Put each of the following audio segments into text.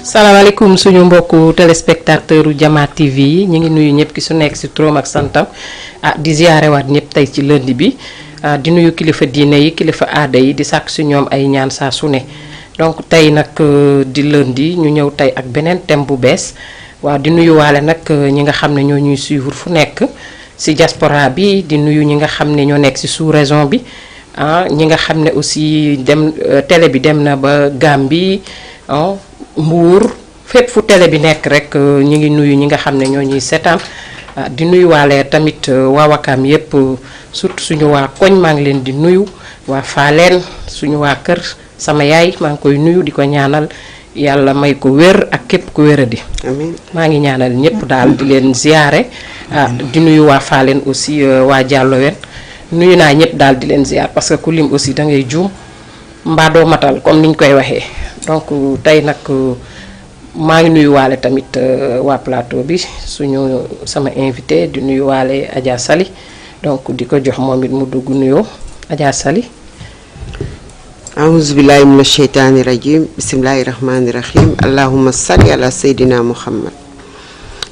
salaamaaleykum suñu mbokku téléspectateur u Jama TV yi ñu ngi nuyu ñëpp ki su nekk si turam ak santam di ziyaarewaat ñëpp tey ci lundi bi di nuyu kilifa diine yi kilifa aada yi di sàkk si ñoom ay ñaan saa su ne donc tey nag di lundi ñu ñëw tey ak beneen thème bu bees waaw di nuyu waale nag ñi nga xam ne ñoo ñuy suivre fu nekk si diaspora bi di nuyu ñi nga xam ne ñoo nekk si sous-région bi ñi nga xam ne aussi dem télé bi dem na ba Gambie Mbuur fépp fu télé bi nekk rek ñu ngi nuyu ñi nga xam ne ñoo ñuy seetaan di nuyu waale tamit waa Wakaam yépp surtout suñu waa koñ maa ngi leen di nuyu waa Faaleen suñu waa kër sama yaay maa ngi koy nuyu di ko ñaanal yàlla may ko wér ak képp ku wéradi amiin maa ngi ñaanal ñëpp daal di leen ziyaare di nuyu waa Faaleen aussi waa Jàllowen nuyu naa ñëpp daal di leen ziyaar parce que ku lim aussi da ngay juum mbaa doo matal comme niñ koy waxee donc tey nag maa ngi nuyu waale tamit waa plateau bi suñu sama invité di nuyu waale Adja Sali donc di ko jox moom it mu dugg nuyoo Adja Sali. aouzu billahi mina sheytaani rajim bismillahi rahmaani rahim allahumma salli ala seydina muhammad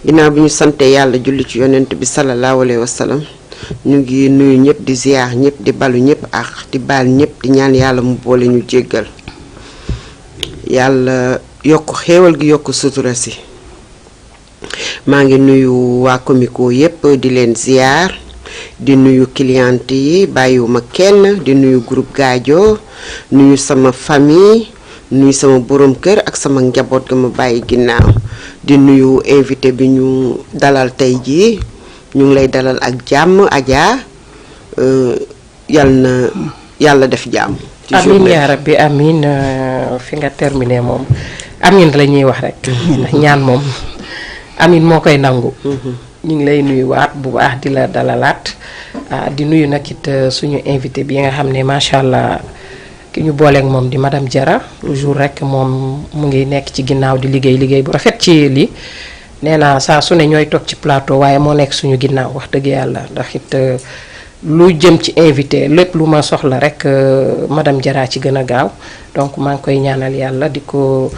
ginnaaw bi ñu sante yàlla julli ci yonent bi sallallahu alayhi wa sallam ñu ngi nuyu ñëpp di ziar ñëpp di balu ñëpp ak di baal ñëpp di ñaan yàlla mu boole ñu jéggal yàlla yokk xéewal gi yokk sutura si maa ngi nuyu waa Comico yëpp di leen ziar di nuyu cliente yi bàyyiwuma kenn di nuyu groupe Gadio nuyu sama famille nuyu sama borom kër ak sama njaboot ga ma bàyyi ginnaaw di nuyu invité bi ñu dalal tey jii ñu ngi lay dalal ak jàmm Adja yàlla def jàmm. amiin yaa rabbi amiin fi nga terminé moom amiin la ñuy wax rek. ndax ñaan moom amiin moo koy nangu. ñu ngi lay nuyu waat bu baax di la dalalaat di nuyu nag it suñu invité bi nga xam ne macha allah ki ñu booleeg moom di madame Diarra toujours rek moom mu ngi nekk ci ginnaaw di liggéey bu rafet ci lii. nee naa saa su ne ñooy toog ci plateau waaye moo nekk suñu ginnaaw wax dëgg yàlla ndax it lu jëm ci invité lépp lu ma soxla rek madame Diarra ci gën a gaaw donc maa ngi koy ñaanal yàlla di ko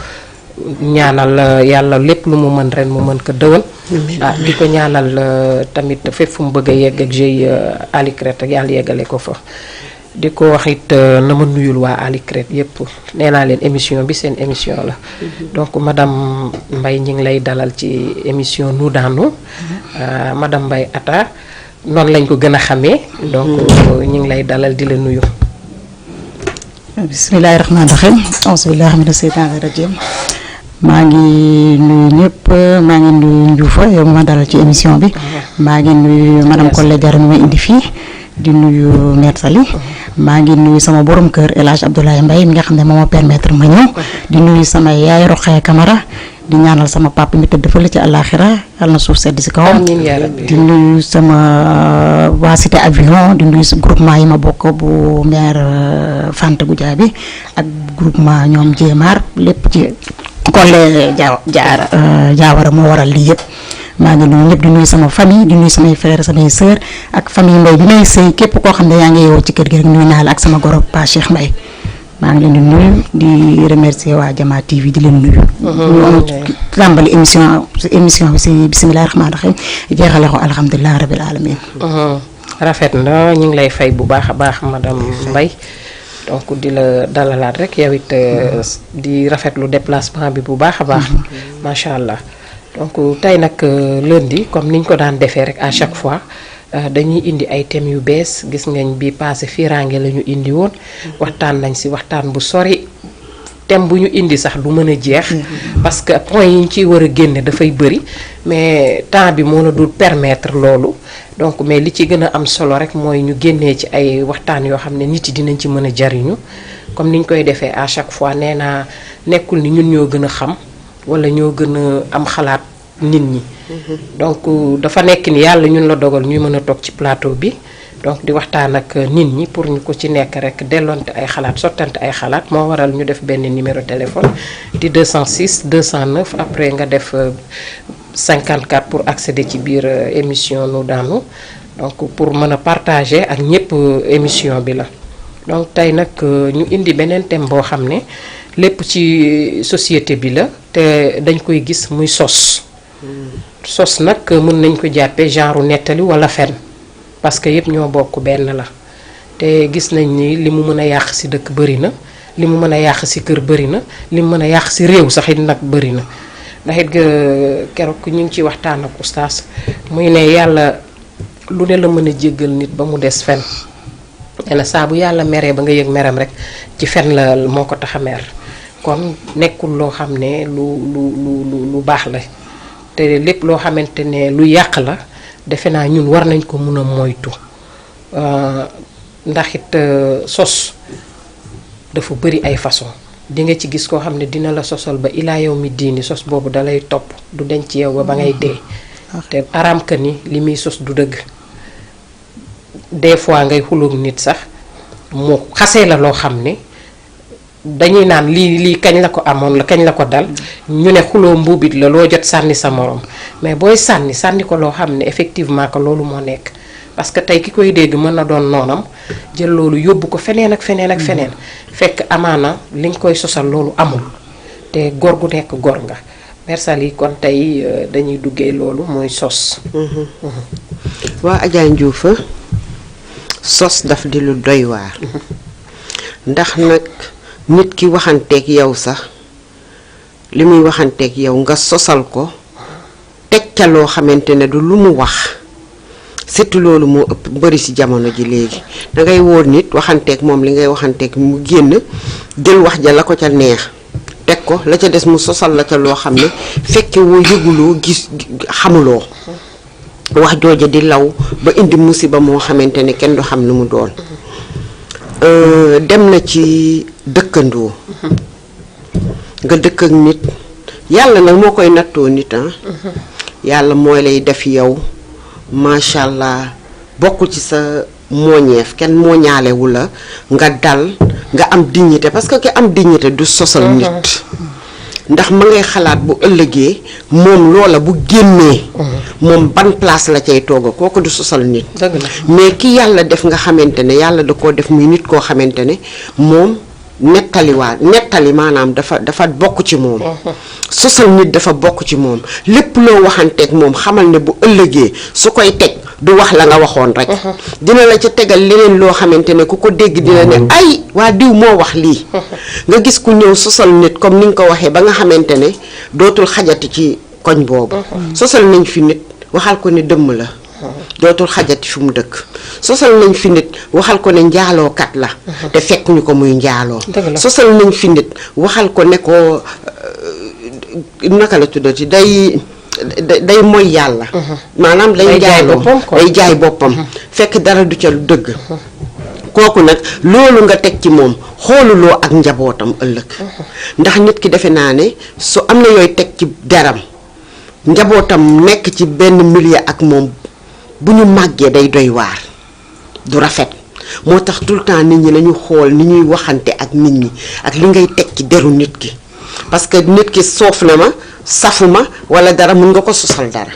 ñaanal yàlla lépp lu mu mën ren mu mën ko dëwal di ko ñaanal tamit fépp fu mu bëgg a yegg ak GIE Alicret ak yàlla yeggale ko fa di ko wax it na ma nuyul waa Alicret yépp nee naa leen émission bi seen émission la donc madame Mbaye ñi ngi lay dalal ci émission nous dans nous madame Mbaye Atta noonu lañ ko gën a xamee donc ñi ngi lay dalal di la nuyu. bismillahi rahmaani rahim auzu billahi mina seytaani rajim maa ngi nuyu ñëpp maa ngi nuyu Ndioufa yow ma dalal ci émission bi maa ngi nuyu madame Collé Diarra mi ma indi fii di nuyu Mère Sali maa ngi nuyu sama borom kër El Hadj Abdoulaye Mbaye mi nga xam ne moo ma permettre ma ñëw di nuyu sama yaay Rokhaya Camara di ñaanal sama papa mi tëdd fële ci àllaaxira yàlla na suuf sedd si kawam di nuyu sama waa Cité Avion di nuyu groupement yi ma bokk bu maire Fanta Goudiaby ak groupement ñoom Jéemar lépp ci Collé Diawara moo waral lii yëpp maa ngi nuyu ñëpp di nuyu sama famille di nuyu samay frères samay sœurs ak famille Mbaye bi may sëy képp koo xam ne yaa ngi yeewoo ci kër gi rek nuyu naa la ak sama goro Pa Cheikh Mbaye maa ngi leen di nuyu di remercier waa Jama TV di leen nuyu. ñu tàmbali émission bi si bisimilah rahmaani rahiim jeexale ko alhamdulilah rabil alamin rafet na ñu ngi lay fay bu baax a baax madame Mbaye donc di la dalalaat rek yow it di rafetlu déplacement bi bu baax a baax. macha allah donc tey nag lundi comme niñ ko daan defee rek à chaque fois. dañuy indi ay thèmes yu bees gis ngañ bi passé fiiraange la ñu indi woon waxtaan nañ si waxtaan bu sori thème bu ñu indi sax du mën a jeex parce que point yi ñu ciy war a génne dafay bëri mais temps bi moo la dul permettre loolu donc mais li ci gën a am solo rek mooy ñu génnee ci ay waxtaan yoo xam ne nit yi dinañ ci mën a jariñu comme ni ñu koy defee à chaque fois nee naa nekkul ni ñun ñoo gën a xam wala ñoo gën a am xalaat nit ñi donc dafa nekk ni yàlla ñun la dogal ñuy mën a toog ci plateau bi donc di waxtaan ak nit ñi pour ñu ko ci nekk rek delloonte ay xalaat sottante ay xalaat moo waral ñu def benn numéro téléphone di 206 209 après nga def 54 pour accéder ci biir émission nous dans nous donc pour mën a partager ak ñëpp émission bi la donc tey nag ñu indi beneen thème boo xam ne lépp ci société bi la te dañ koy gis muy sos. sos nag mën nañ ko jàppee genre nettali walla fen parce que yëpp ñoo bokk benn la te gis nañ ni li mu mën a yàq ci dëkk bari na li mu mën a yàq ci kër bari na li mu mën a yàq ci réew sax it nag bari na ndax it keroog ñu ngi ciy waxtaan ak oustaz muy ne yàlla lu ne la mën a jéggal nit ba mu des fen nee na saa bu yàlla meree ba nga yëg meram rek ci fen la moo ko tax a mer kon nekkul loo xam ne lu baax la te lépp loo xamante ne lu yàq la defe naa ñun war nañ ko mun a moytu ndax it sos dafa bari ay façon di nga ci gis koo xam ne dina la sosal ba ilaa yow mi diini sos boobu dalay topp du denc ci yow ba ngay dee te araam ka ni li muy sos du dëgg des fois ngay xuloog nit sax mu xasee la loo xam ne dañuy naan lii kañ la ko amoon la kañ la ko dal ñu ne xuloo mbuubit la loo jot sànni sa morom mais booy sànni ko loo xam ne effectivement que loolu moo nekk parce que tey ki koy dégg mën na doon noonam jël loolu yóbbu ko feneen ak feneen ak feneen fekk amaana li nga koy sosal loolu amul te góor gu nekk góor nga mersal yi kon tey dañuy duggee loolu mooy sos. waa Adja Ndiouf sos daf di lu doy waar ndax nag nit ki waxanteeg yow sax li muy waxanteeg yow nga sosal ko teg ca loo xamante ne du lu mu wax surtout loolu moo ëpp bari ci jamono ji léegi dangay wóor nit waxanteeg moom li ngay waxanteeg mu génn jël wax ja la ko ca neex teg ko la ca des mu sosal la ca loo xam ne fekke woo yëguloo gis xamuloo wax jooja di law ba indi musiba moo xamante ne kenn du xam nu mu doon dem na ci dëkkandoo nga dëkk ak nit yàlla nag moo koy nattoo nit yàlla mooy lay def yow macha allah bokkul ci sa mooñeef kenn mooñaalewu la nga dal nga am dignité parce que ki am dignité du sosal nit ndax ma ngay xalaat bu ëllëgee moom loola bu génnee moom ban place la cay tooga kooku du sosal nit mais ki yàlla def nga xamante ne yàlla da koo def muy nit koo xamante ne moom nettali maanaam dafa bokk ci moom sosal nit dafa bokk ci moom lépp loo waxanteeg moom xamal ne bu ëllëgee su koy teg du wax la nga waxoon rek dina la ca tegal leneen loo xamante ne ku ko dégg dina ne ay waa diw moo wax lii nga gis ku ñëw sosal nit comme ni nga ko waxee ba nga xamante ne dootul xajati ci koñ boobu sosal nañ fi nit waxal ko ne dëmm la dootul xajati fi mu dëkk sosal nañ fi nit waxal ko ne njaalookat la te fekk ñu ko muy njaaloo sosal nañ fi nit waxal ko ne ko naka la tuddati day mooy yàlla maanaam day jaay boppam fekk dara du ca lu dëgg kooku nag loolu nga teg ci moom xooluloo ak njabootam ëllëg ndax nit ki defe naa ne su am na yooy teg ci deram njabootam nekk ci benn milieu ak moom bu ñu màggee day doy waar du rafet moo tax tout le temps nit ñi nañu xool ni ñuy waxante ak nit ñi ak li ngay teg ci deru nit ki parce que nit ki soof na ma safuma wala dara mun nga ko sosal dara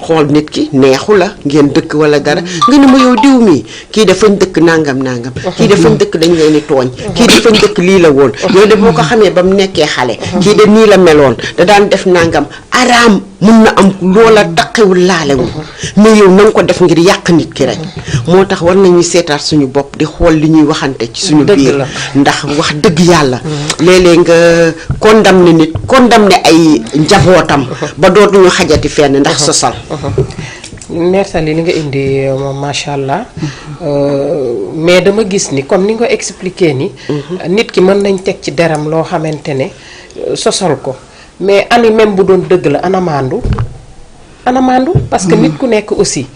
xool nit ki neexu la ngeen dëkk wala dara nga ne ma yow diw mi kii dafañ dëkk nangam kii dafañ dëkk dañ leen di tooñ kii dafañ dëkk lii la woon yow de boo ko xamee ba mu nekkee xale kii de nii la meloon da daan def nangam araam mun na am loola taqewul laalewul mais yow na nga ko def ngir yàq nit ki rek moo tax war nañuy seetaat suñu bopp di xool li ñuy waxante ci suñu biir ndax wax dëgg yàlla léeg-léeg nga condamné ay njabootam ba dootuñu xajati fenn ndax sosal nersali li nga indi moom macha allah mais dama gis ni comme ni nga ko expliqué ni nit ki mën nañ teg ci deram loo xamante ne sosal ko mais ani même bu doon dëgg la ana maandu parce que nit ku nekk aussi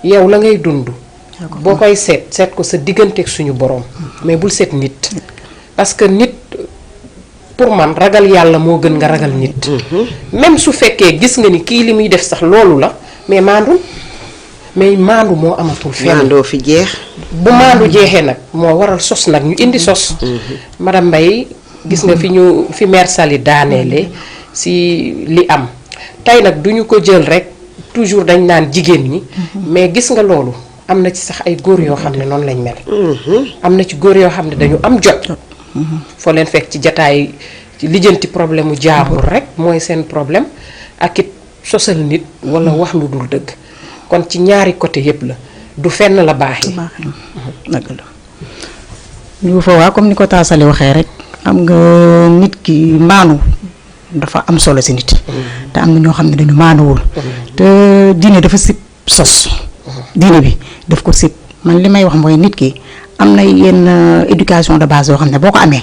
yow la ngay dund boo koy seet ko sa digganteeg suñu borom mais bul seet nit parce que nit pour man ragal yàlla moo gën nga ragal nit même su fekkee gis nga ni kii li muy def sax loolu la mais maandu moo amatul fenn maandoo fi jeex bu maandu jeexee nag moo waral sos nag ñu indi sos madame Mbaye gis nga fi mère Sali daaneele si li am tey nag duñu ko jël rek toujours dañ naan jigéen ñi mais gis nga loolu am na ci sax ay góor yoo xam ne noonu lañ mel. am na ci góor yoo xam ne dañu am jot. foo leen fekk ci jataay ci lijjanti problème mu jaambur rek mooy seen problème ak it sosal nit wala wax lu dul dëgg kon ci ñaari côté yépp la du fenn la baaxee. dëgg la ñu fa waa comme ni ko taasali waxee rek xam nga nit ki maanu dafa am solo si nit. te am na ñoo xam ne dañu maanuwul. te diine dafa sib sos. diine bi daf ko sib man li may wax mooy nit ki am na yenn éducation de base yoo xam ne boo ko amee.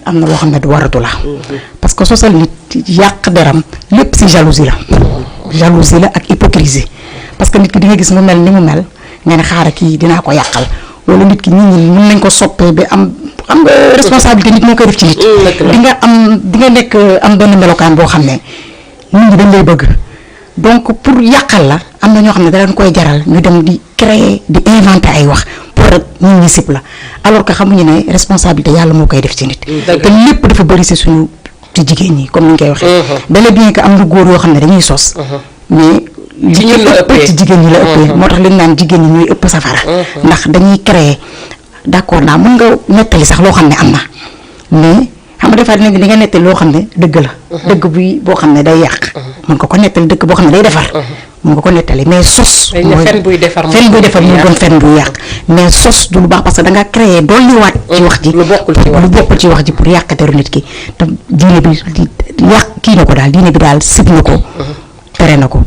am na loo xam ne du waratu la. parce que sosal nit yàq deram lépp si jalousie la. jalousie la ak hypocrisie parce que nit ki di nga gis mu mel ni mu mel nga ne xaaral kii dinaa ko yàqal wala nit ki nit ñi mën nañ ko soppee ba am nga responsabilité nit moo koy def ci nit. di nga nekk am benn melokaan boo xam ne nit ñi dañ lay bëgg donc pour yàqal la am na ñoo xam ne da leen koy jaral ñu dem di créer di inventer ay wax pour rek nit ñi sip la alors que xamuñu ne responsabilité yàlla moo koy def ci nit. te lépp dafa bëri si suñu ci jigéen ñi comme ni ñu koy waxee. bel et bien que am na góor yoo xam ne dañuy sos. mais li ëpp ci jigéen ñi la ëppee. moo tax li ñu naan jigéen ñi ñooy ëpp safara. ndax dañuy créer d'accord naa mën nga nettali sax loo xam ne am na mais xam nga defaat di nga nettali loo xam ne dëgg la. dëgg bi boo xam ne day yàq. mën nga ko nettali dëgg boo xam ne day defar. mën nga ko nettali mais sos. mooy fen buy defar fen buy defar mu doon fen buy yàq mais sos du lu baax parce que da nga créer dolliwaat ci wax ji. lu bokkul ci wax ji pour yàq deru nit ki te diine bi yàq kii na ko daal diine bi daal sib na ko. tere na ko.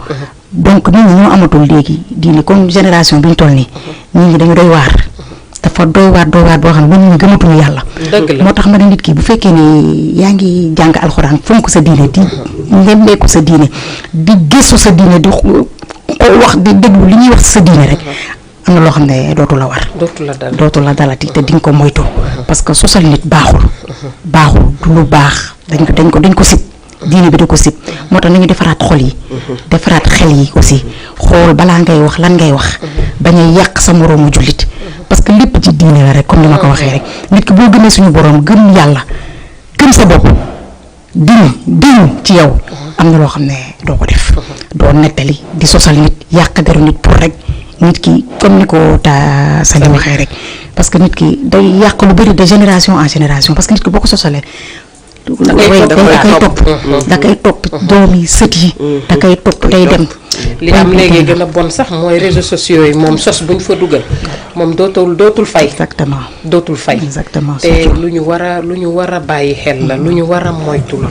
donc nit ñi ñoo amatul léegi diine comme génération bi ñu toll nii. nit ñi dañu doy waar. dafa doy waar boo xam ne nit ñi gëmatuñu yàlla. moo tax ma ne nit ki bu fekkee ne yaa ngi jàng alxuraan fonk sa diine di nemmeeku sa diine di gëstu sa diine di wax di déglu li ñuy wax sa diine rek am na loo xam ne dootu la war. dootu la dalati te di nga ko moytu. parce que sosal nit baaxul. du lu baax dañ ko sib. diine bi da ko sib moo tax nañu defaraat xol yi. defaraat xel yi aussi xool balaa ngay wax lan ngay wax. bañ a yàq sa moroomu jullit. parce que lépp ci diine la rek comme ni ma ko waxee rek nit ki boo gëmee suñu borom gëm yàlla gëm sa bopp diñ ci yow am na loo xam ne doo ko def. doo nettali di sosal nit yàq deru nit pour rek nit ki comme ni ko ta Sali waxee rek parce que nit ki day yàq lu bari de génération en génération parce que nit ki boo ko sosalee. da koy topp doom yi sët yi. da koy topp day dem. li am léegi gën a bon sax mooy réseaux sociaux yi moom sos bu ñu fa dugal moom dootul fay. exactement dootul fay. exactement te lu ñu war a bàyyi xel la lu ñu war a moytu la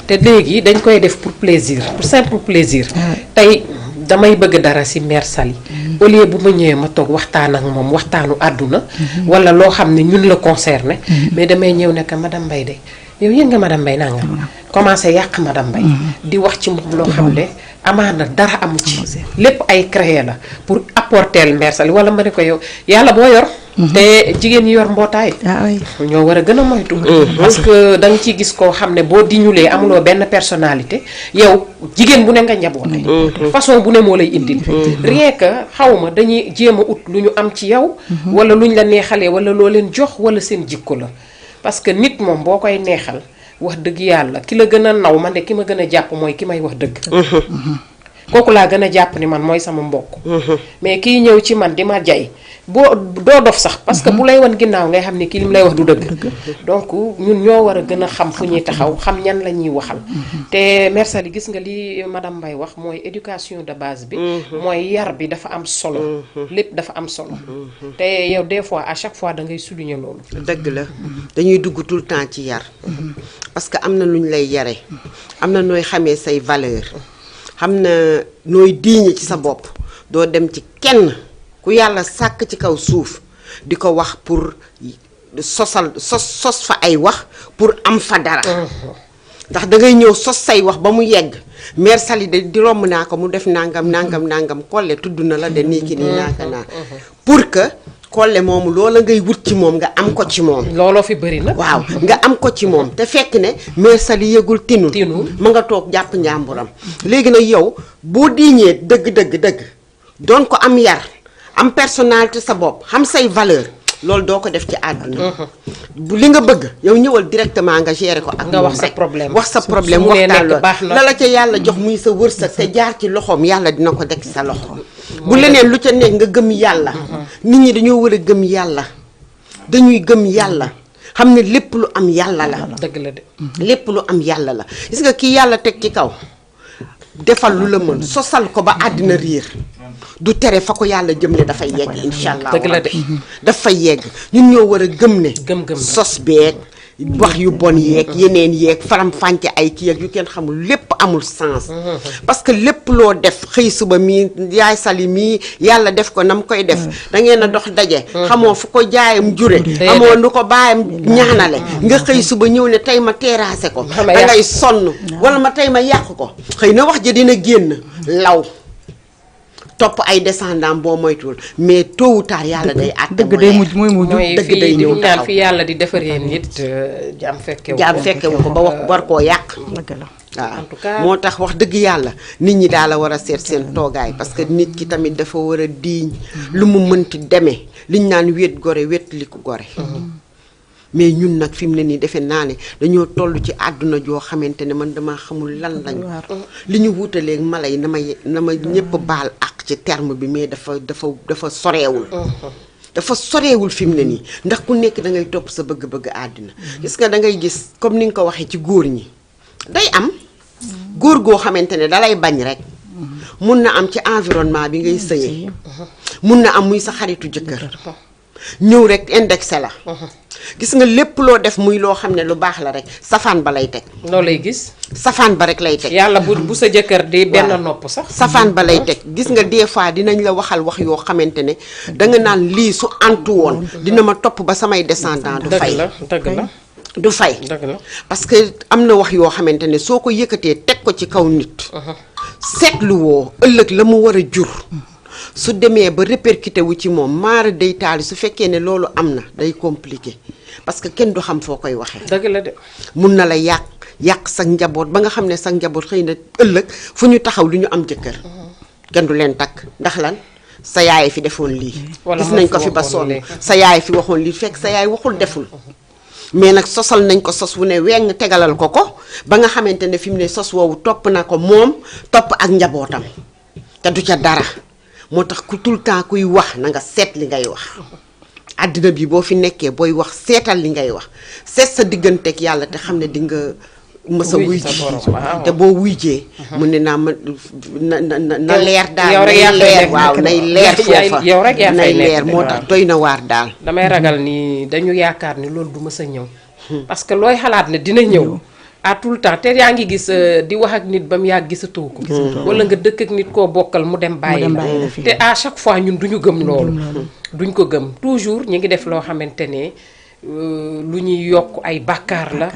te léegi dañ koy def pour plaisir pour simple plaisir. tey damay bëgg dara ci mère Sali. au lieu bu ma ñëwee ma toog waxtaan ak moom waxtaanu àdduna. wala loo xam ne ñun la concerné. mais damay ñëw ne que madame Mbaye de yow yëg nga madame Mbaye nangam. commencé yàq madame Mbaye. di wax ci moom loo xam ne amaana dara amu ci. lépp ay créé la pour apporter mère Sali wala ma ne ko yow yàlla boo yor. te jigéen ñi yor mbootaay. ñoo war a gën a moytu. parce que da nga ciy gis koo xam ne boo diñulee amuloo benn personnalité yow jigéen bu ne nga njaboote. façon bu ne moo lay indil. rien que xawma dañuy jéem a ut lu ñu am ci yow. wala lu ñu la neexalee wala loo leen jox wala seen jikko la. parce que nit moom boo koy neexal wax dëgg yàlla ki la gën a naw man de ki ma gën a jàpp mooy ki may wax dëgg. kooku laa gën a jàpp ni man mooy sama mbokk. mais kiy ñëw ci man di ma jay doo dof sax parce que bu lay wan ginnaaw ngay xam ne kii lim lay wax du dëgg. donc ñun ñoo war a gën a xam fu ñuy taxaw xam ñan la ñuy waxal. te mère Sali gis nga li madame Mbaye wax mooy éducation de base bi. mooy yar bi dafa am solo. lépp dafa am solo. te yow des fois à chaque fois da ngay souligner loolu. dëgg la dañuy dugg tout le temps ci yar. parce que am na lu ñu lay yare am na nooy xamee say valeur xam na nooy diiñe ci sa bopp doo dem ci kenn ku yàlla sàkk ci kaw suuf di ko wax pour sos fa ay wax pour am fa dara. ndax da ngay ñëw sos say wax ba mu yegg mère Sali de di romb naa ko mu def nangam Kolle tudd na la de nii ki nii naa pour que Kolle moomu loola ngay wut ci moom nga am ko ci moom. looloo fi bëri nag. waaw nga am ko ci moom te fekk ne mère Sali yëgul tinul ma nga toog jàpp njàmburam. léegi nag yow boo diiñee dëgg doon ko am yar am personnalité sa bopp xam say valeur loolu doo ko def ci àdduna. bu li nga bëgg yow ñëwal directement nga gérer ko ak nga wax sa problème wax sa problème waxtaan la la ca yàlla jox muy sa wërsëg te jaar ci loxoom yàlla dina ko dekk sa loxo. bu leneen lu ca nekk nga gëm yàlla. nit ñi dañoo war a gëm yàlla. dañuy gëm yàlla xam ne lépp lu am yàlla la. dëgg la de. lépp lu am yàlla la gis nga kii yàlla teg ci kaw defal lu la mën sosal ko ba àddina riir du tere fa ko yàlla jëmle dafay yegg incha allah. dëgg la de. dafay yegg ñun ñoo war a gëm ne. gëm-gëm sos beeg wax yu bon yeeg yeneen yeeg faram fànce ay kii ak yu kenn xamul lépp amul sens. parce que lépp loo def xëy suba mii yaay sali mii yàlla def ko nam koy def da ngeen a dox daje. xamoo fu ko jaayam jure. xamoo nu ko baayam ñaanale. nga xëy suba ñëw ne tey ma terrassé ko. da ngay sonn wala ma tey ma yàq ko. xëy na wax ja dina génn law. topp ay descendant boo moytuwul mais tôt ou tard yàlla day àtte. dëgg day mujj mooy mujj. dëgg day ñëw ñaan fi yàlla di defaree nit jaam fekkewu ko ba wax war koo yàq. dëgg la. waaw en tout cas moo tax wax dëgg yàlla nit ñi daal la war a seet seen toogaay parce que nit ki tamit dafa war a diiñ lu mu mënti demee liñ naan wéet gore wéet li ko gore. mais ñun nag fi mu ne nii defe naa ne dañoo toll ci àdduna joo xamante ne man dama xamul lan lañu. li ñu wutaleeg mala yi na ma ñëpp baal ak ci terme bi mais dafa soreewul. dafa soreewul fi mu ne nii ndax ku nekk da ngay topp sa bëgg-bëgg àddina. gis nga da ngay gis comme ni nga ko waxee ci góor ñi day am góor goo xamante ne dalay bañ rek. mun na am ci environnement bi ngay sëyee. mun na am muy sa xaritu jëkkër. ñëw rek indexé la. gis nga lépp loo def muy loo xam ne lu baax la rek safaan ba lay teg. loo lay gis. safaan ba rek lay teg. yàlla bu sa jëkkër di benn nopp sax. safaan ba lay teg gis nga des fois dinañ la waxal wax yoo xamante ne danga naan lii su antu woon dina ma topp ba samay descendant du fay. dëgg la du fay. dëgg la parce que am na wax yoo xamante ne soo ko yëkkatee teg ko ci kaw nit. seetlu woo ëllëg la mu war a jur. su demee ba répercuté wu ci moom maara day taali su fekkee ne loolu am na day compliqué parce que kenn du xam foo koy waxee. dëgg la de. mun na la yàq sa njaboot ba nga xam ne sa njaboot xëy na ëllëg fu ñu taxaw du ñu am jëkkër. kenn du leen takk ndax lan sa yaay fi defoon lii. gis nañ ko fi ba sonn sa yaay fi waxoon lii fekk sa yaay waxul deful. mais nag sosal nañ ko sos wu ne weng tegalal ko ba nga xamante ne fi mu ne sos woowu topp na ko moom topp ak njabootam te du ca dara. moo tax ku tout le temps kuy wax na nga seet li ngay wax àddina bi boo fi nekkee booy wax seetal li ngay wax seet sa digganteeg yàlla te xam ne di nga mës a wuy ji te boo wuyjee mu ne naa ma na leer daal nay leer waaw nay leer foofa yow rek yaa nay leer moo tax doy na waar daal. damay ragal ni dañu yaakaar ni loolu du mës a ñëw parce que looy xalaat ne dina ñëw à tout le temps te yaa ngi gis di wax ak nit ba mu yàgg gisatoo ko. wala nga dëkk ak nit koo bokkal mu dem bàyyi la te à chaque fois ñun duñu gëm loolu. duñ ko gëm toujours ñu ngi def loo xamante ne lu ñuy yokk ay bàkkaar la.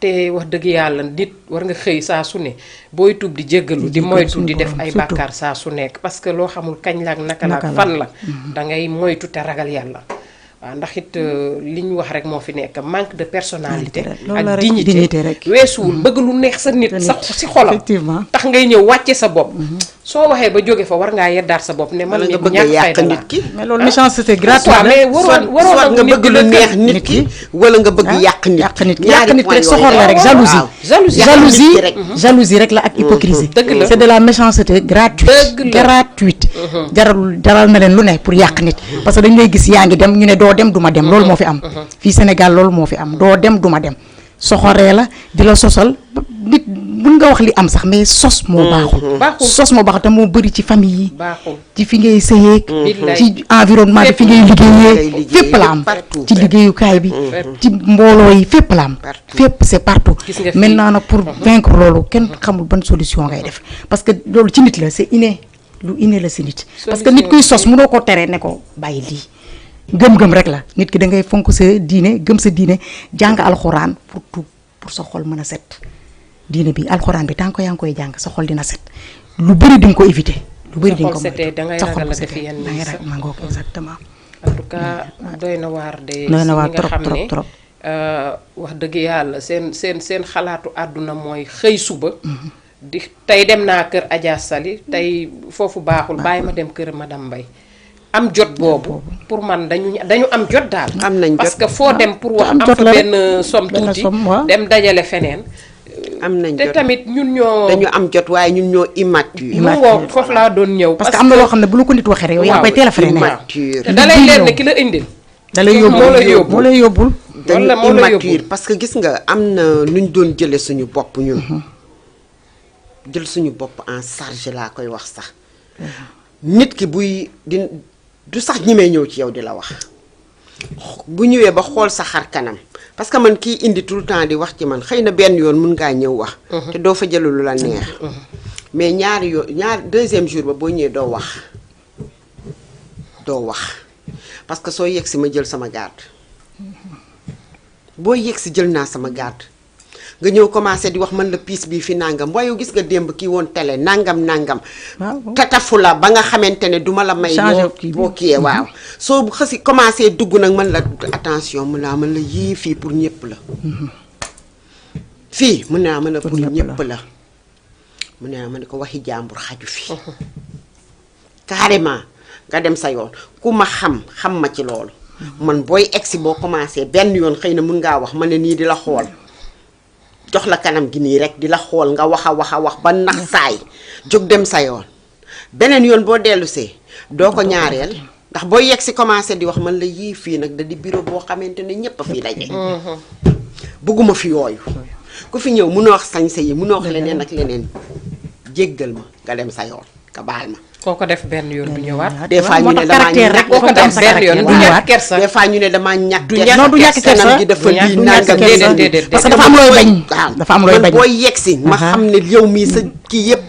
te wax dëgg yàlla nit war nga xëy saa su ne booy tub di jéggalu di moytu di def ay bàkkaar saa su nekk parce que loo xamul kañ la ak naka la ak fan la. da ngay moytu te ragal yàlla. waaw ndax it li ñu wax rek moo fi nekk manque de personnalité ak dignité rek weesuwul bëgg lu neex sa nit sa si xolam tax ngay ñëw wàcce sa bopp soo waxee ba jóge fa war ngaa yeddaat sa bopp ne man nit ñàkk fayda la mais loolu méchanceté gratuite mais waroon nga bëgg lu neex nit ki wala nga bëgg yàq nit yàq nit rek soxor la rek jalousie rek la ak hypocrisie c'est de la méchanceté gratuite jaral na leen lu ne pour yàq nit parce que dañu lay gis yaa ngi dem ñu ne doo dem duma dem loolu moo fi am fii Sénégal loolu moo fi am doo dem duma dem soxoree la di la sosal nit mën nga wax li am sax mais sos moo baaxul sos moo baaxul te moo bëri ci famille yi ci fi ngay sëyeeg ci environnement bi fi ngay liggéeyee fépp la am ci liggéeyukaay bi ci mbooloo yi fépp la am fépp c'est partout maintenant nag pour vaincre loolu kenn xamul ban solution ngay def parce que loolu ci nit la c'est inné lu inné la si nit parce que nit kuy sos mënoo ko teree ne ko bàyyi lii gëm-gëm rek la nit ki da ngay fonk sa diine gëm sa diine jàng alxuraan pour tout pour sa xol mën a set diine bi alxuraan bi tant que yaa ngi koy jàng sa xol dina set lu bëri di nga ko éviter. lu bëri di nga ko moytu da ngay ragal a def yenn da ngay ragal ma ngoog exactement. en tout cas doy na waar de. doy na waar trop trop wax dëgg yàlla seen xalaatu àdduna mooy xëy suba. di tey dem naa kër Adja Sali tey foofu baaxul bàyyi ma dem kër madame Mbaye am jot boobu pour man dañu am jot daal. am nañ jot parce que foo dem pour wax am am jot fa la rek. benn somme Benn tuuti somme, waaw. dem dajale feneen. am nañ te jot tamit ñun ñoo. dañu am jot waaye ñun ñoo immature. mu ngoog foofu laa doon ñëw. parce que am na loo xam ne bu la ko nit waxee rek yow yaa koy teel a freiné. immature. te da lay leer ne ki la indil. da lay moo lay yóbbu. moo lay yóbbul. dañu wala moo la immature yóbbu. parce que gis nga am na nuñ doon jële suñu bopp ñun. jël suñu bopp en charge laa koy wax sax. nit ki buy du sax ñimee ñëw ci yow di la wax. bu ñëwee ba xool sa xar kanam parce que man kii indi tout le temps di wax ci man xëy na benn yoon mun ngaa ñëw wax. te doo fa jëlu lu la neex. mais deuxième jour ba boo ñëwee doo wax. doo wax parce que soo yegg si ma jël sama garde. boo yegg si jël naa sama garde nga ñëw commencé di wax man la piis bii fi nangam waaye gis nga démb kii woon télé nangam. waaw tatafu la ba nga xamante ne duma la may. boo kiyee waaw. soo xasi commencé dugg nag man la attention mun naa man la yii fii pour ñëpp la. fii mun naa mën a pour ñëpp la. mun naa mën ko waxi jàmbur xaju fi. carrément nga dem sa yoon ku ma xam ma ci loolu. man booy egsi boo commencé benn yoon xëy na mun ngaa wax ma ne nii di la xool. jox la kanam gi nii rek di la xool nga wax a wax ba nax saay jóg dem sa yoon beneen yoon boo dellusee doo ko ñaareel ndax boo yegg si commencé di wax man la yii fii nag da di bureau boo xamante ne ñépp a fii daje. bëgguma fi yooyu ku fi ñëw munoo wax sañse yi munoo wax leneen ak leneen jéggal ma nga dem sa yoon nga baal ma. koo ko def benn yoon du ñëwaat. des fois ñu ne damaa ñàkk koo ko def benn yoon du ñàkk kersa. des fois ñu ne damaa ñàkk non du ñàkk kersa kanam gi dafa lii nangam déedéet parce que dafa am looy bañ. dafa am looy bañ man booy yegsi ma xam ne yow mii sa kii yëpp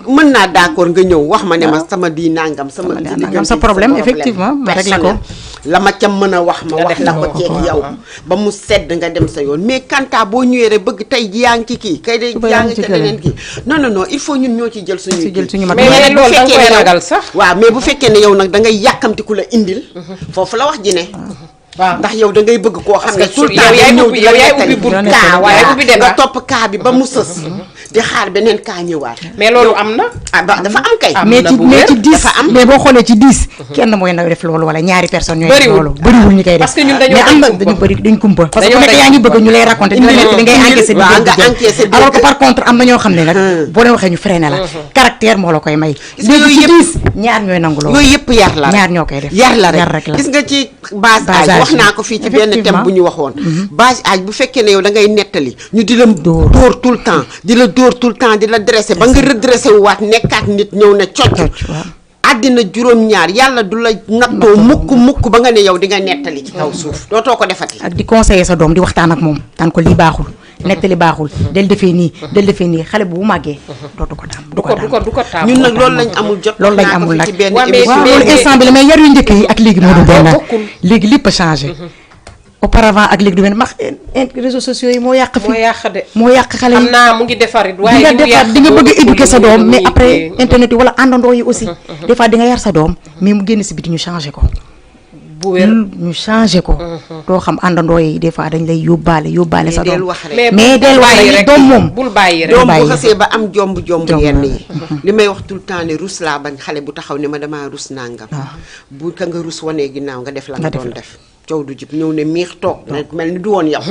mën naa d'accord nga ñëw wax ma ne ma sama di nangam sama sa problème effectivement ma réglé ko. la ma ca mën a wax ma wax la ko ceeg yow ba mu sedd nga dem sa yoon mais kanta boo ñëwee rek bëgg tey ji yaa ngi ci kii kay de yaa ngi ca leneen kii non il faut ñun ñoo ci jël suñu mais loolu da nga koy ragal sax. waaw mais bu fekkee ne yow nag da ngay yàkkamti ku la indil foofu la wax ji ne waaw ndax yow da ngay bëgg koo xam ne tout le temps yow yaay ubbi bu kaa waaye ubbi dem nga topp kaa bi ba mu sës di xaar beneen kaa ñëwaat mais loolu am na dafa am kay mais ci 10 mais boo xoolee ci 10 kenn mooy na def loolu wala ñaari personnes ñooy def loolu bëriwul ñu koy def parce que ñun mais am na dañu bëri dañ kumpa parce que ku nekk yaa ngi bëgg ñu lay raconter di la nekk da ngay encaisser bi alors que par contre am na ñoo xam ne nag boo leen waxee ñu freiné la caractère moo la koy may léegi ci 10 ñaar ñooy nangu loolu yooyu yëpp yar la ñaar ñoo koy def yar la rek la gis nga ci base âge wax naa ko fii ci benn thème bu ñu waxoon base âge bu fekkee ne yow da ngay nettali ñu di la dóor tout le temps di la dóor tout le temps di la dressé ba nga redressé wu waat nekkaat nit ñëw ne cocc àddina juróom-ñaar yàlla du la nattoo mukk ba nga ne yow di nga nettali ci kaw suuf dootoo ko defati ak di conseiller sa doom di waxtaan ak moom daan ko lii baaxul nettali baaxul del defee nii xale bu màggee dootu ko daan du ko taam ñun nag loolu lañ amul jot loolu lañ amul nag waaw loolu instant bi la mais yar yu njëkk yi ak léegi moo du benn léegi lépp a changé auparavant ak léegi du benn max réseaux sociaux yi moo yàq fi moo yàq xale yi xam naa mu ngi defar it waaye di nga bëgg a éduquer sa doom mais après internet yi wala àndandoo yi aussi des fois di nga yar sa doom mais mu génn si biti ñu changé ko bu wér ñu changé ko doo xam àndandoo yi des fois dañ lay yóbbaale sa doom mais del wax rek doom moom bul bàyyi rek doom bu xasee ba am jomb yenn yi li may wax tout le temps ne rus laa bañ xale bu taxaw ne ma damaa rus nangam bu ka nga rus wanee ginnaaw nga def la nga doon def coow du jib ñëw ne miix toog mel ni du woon yow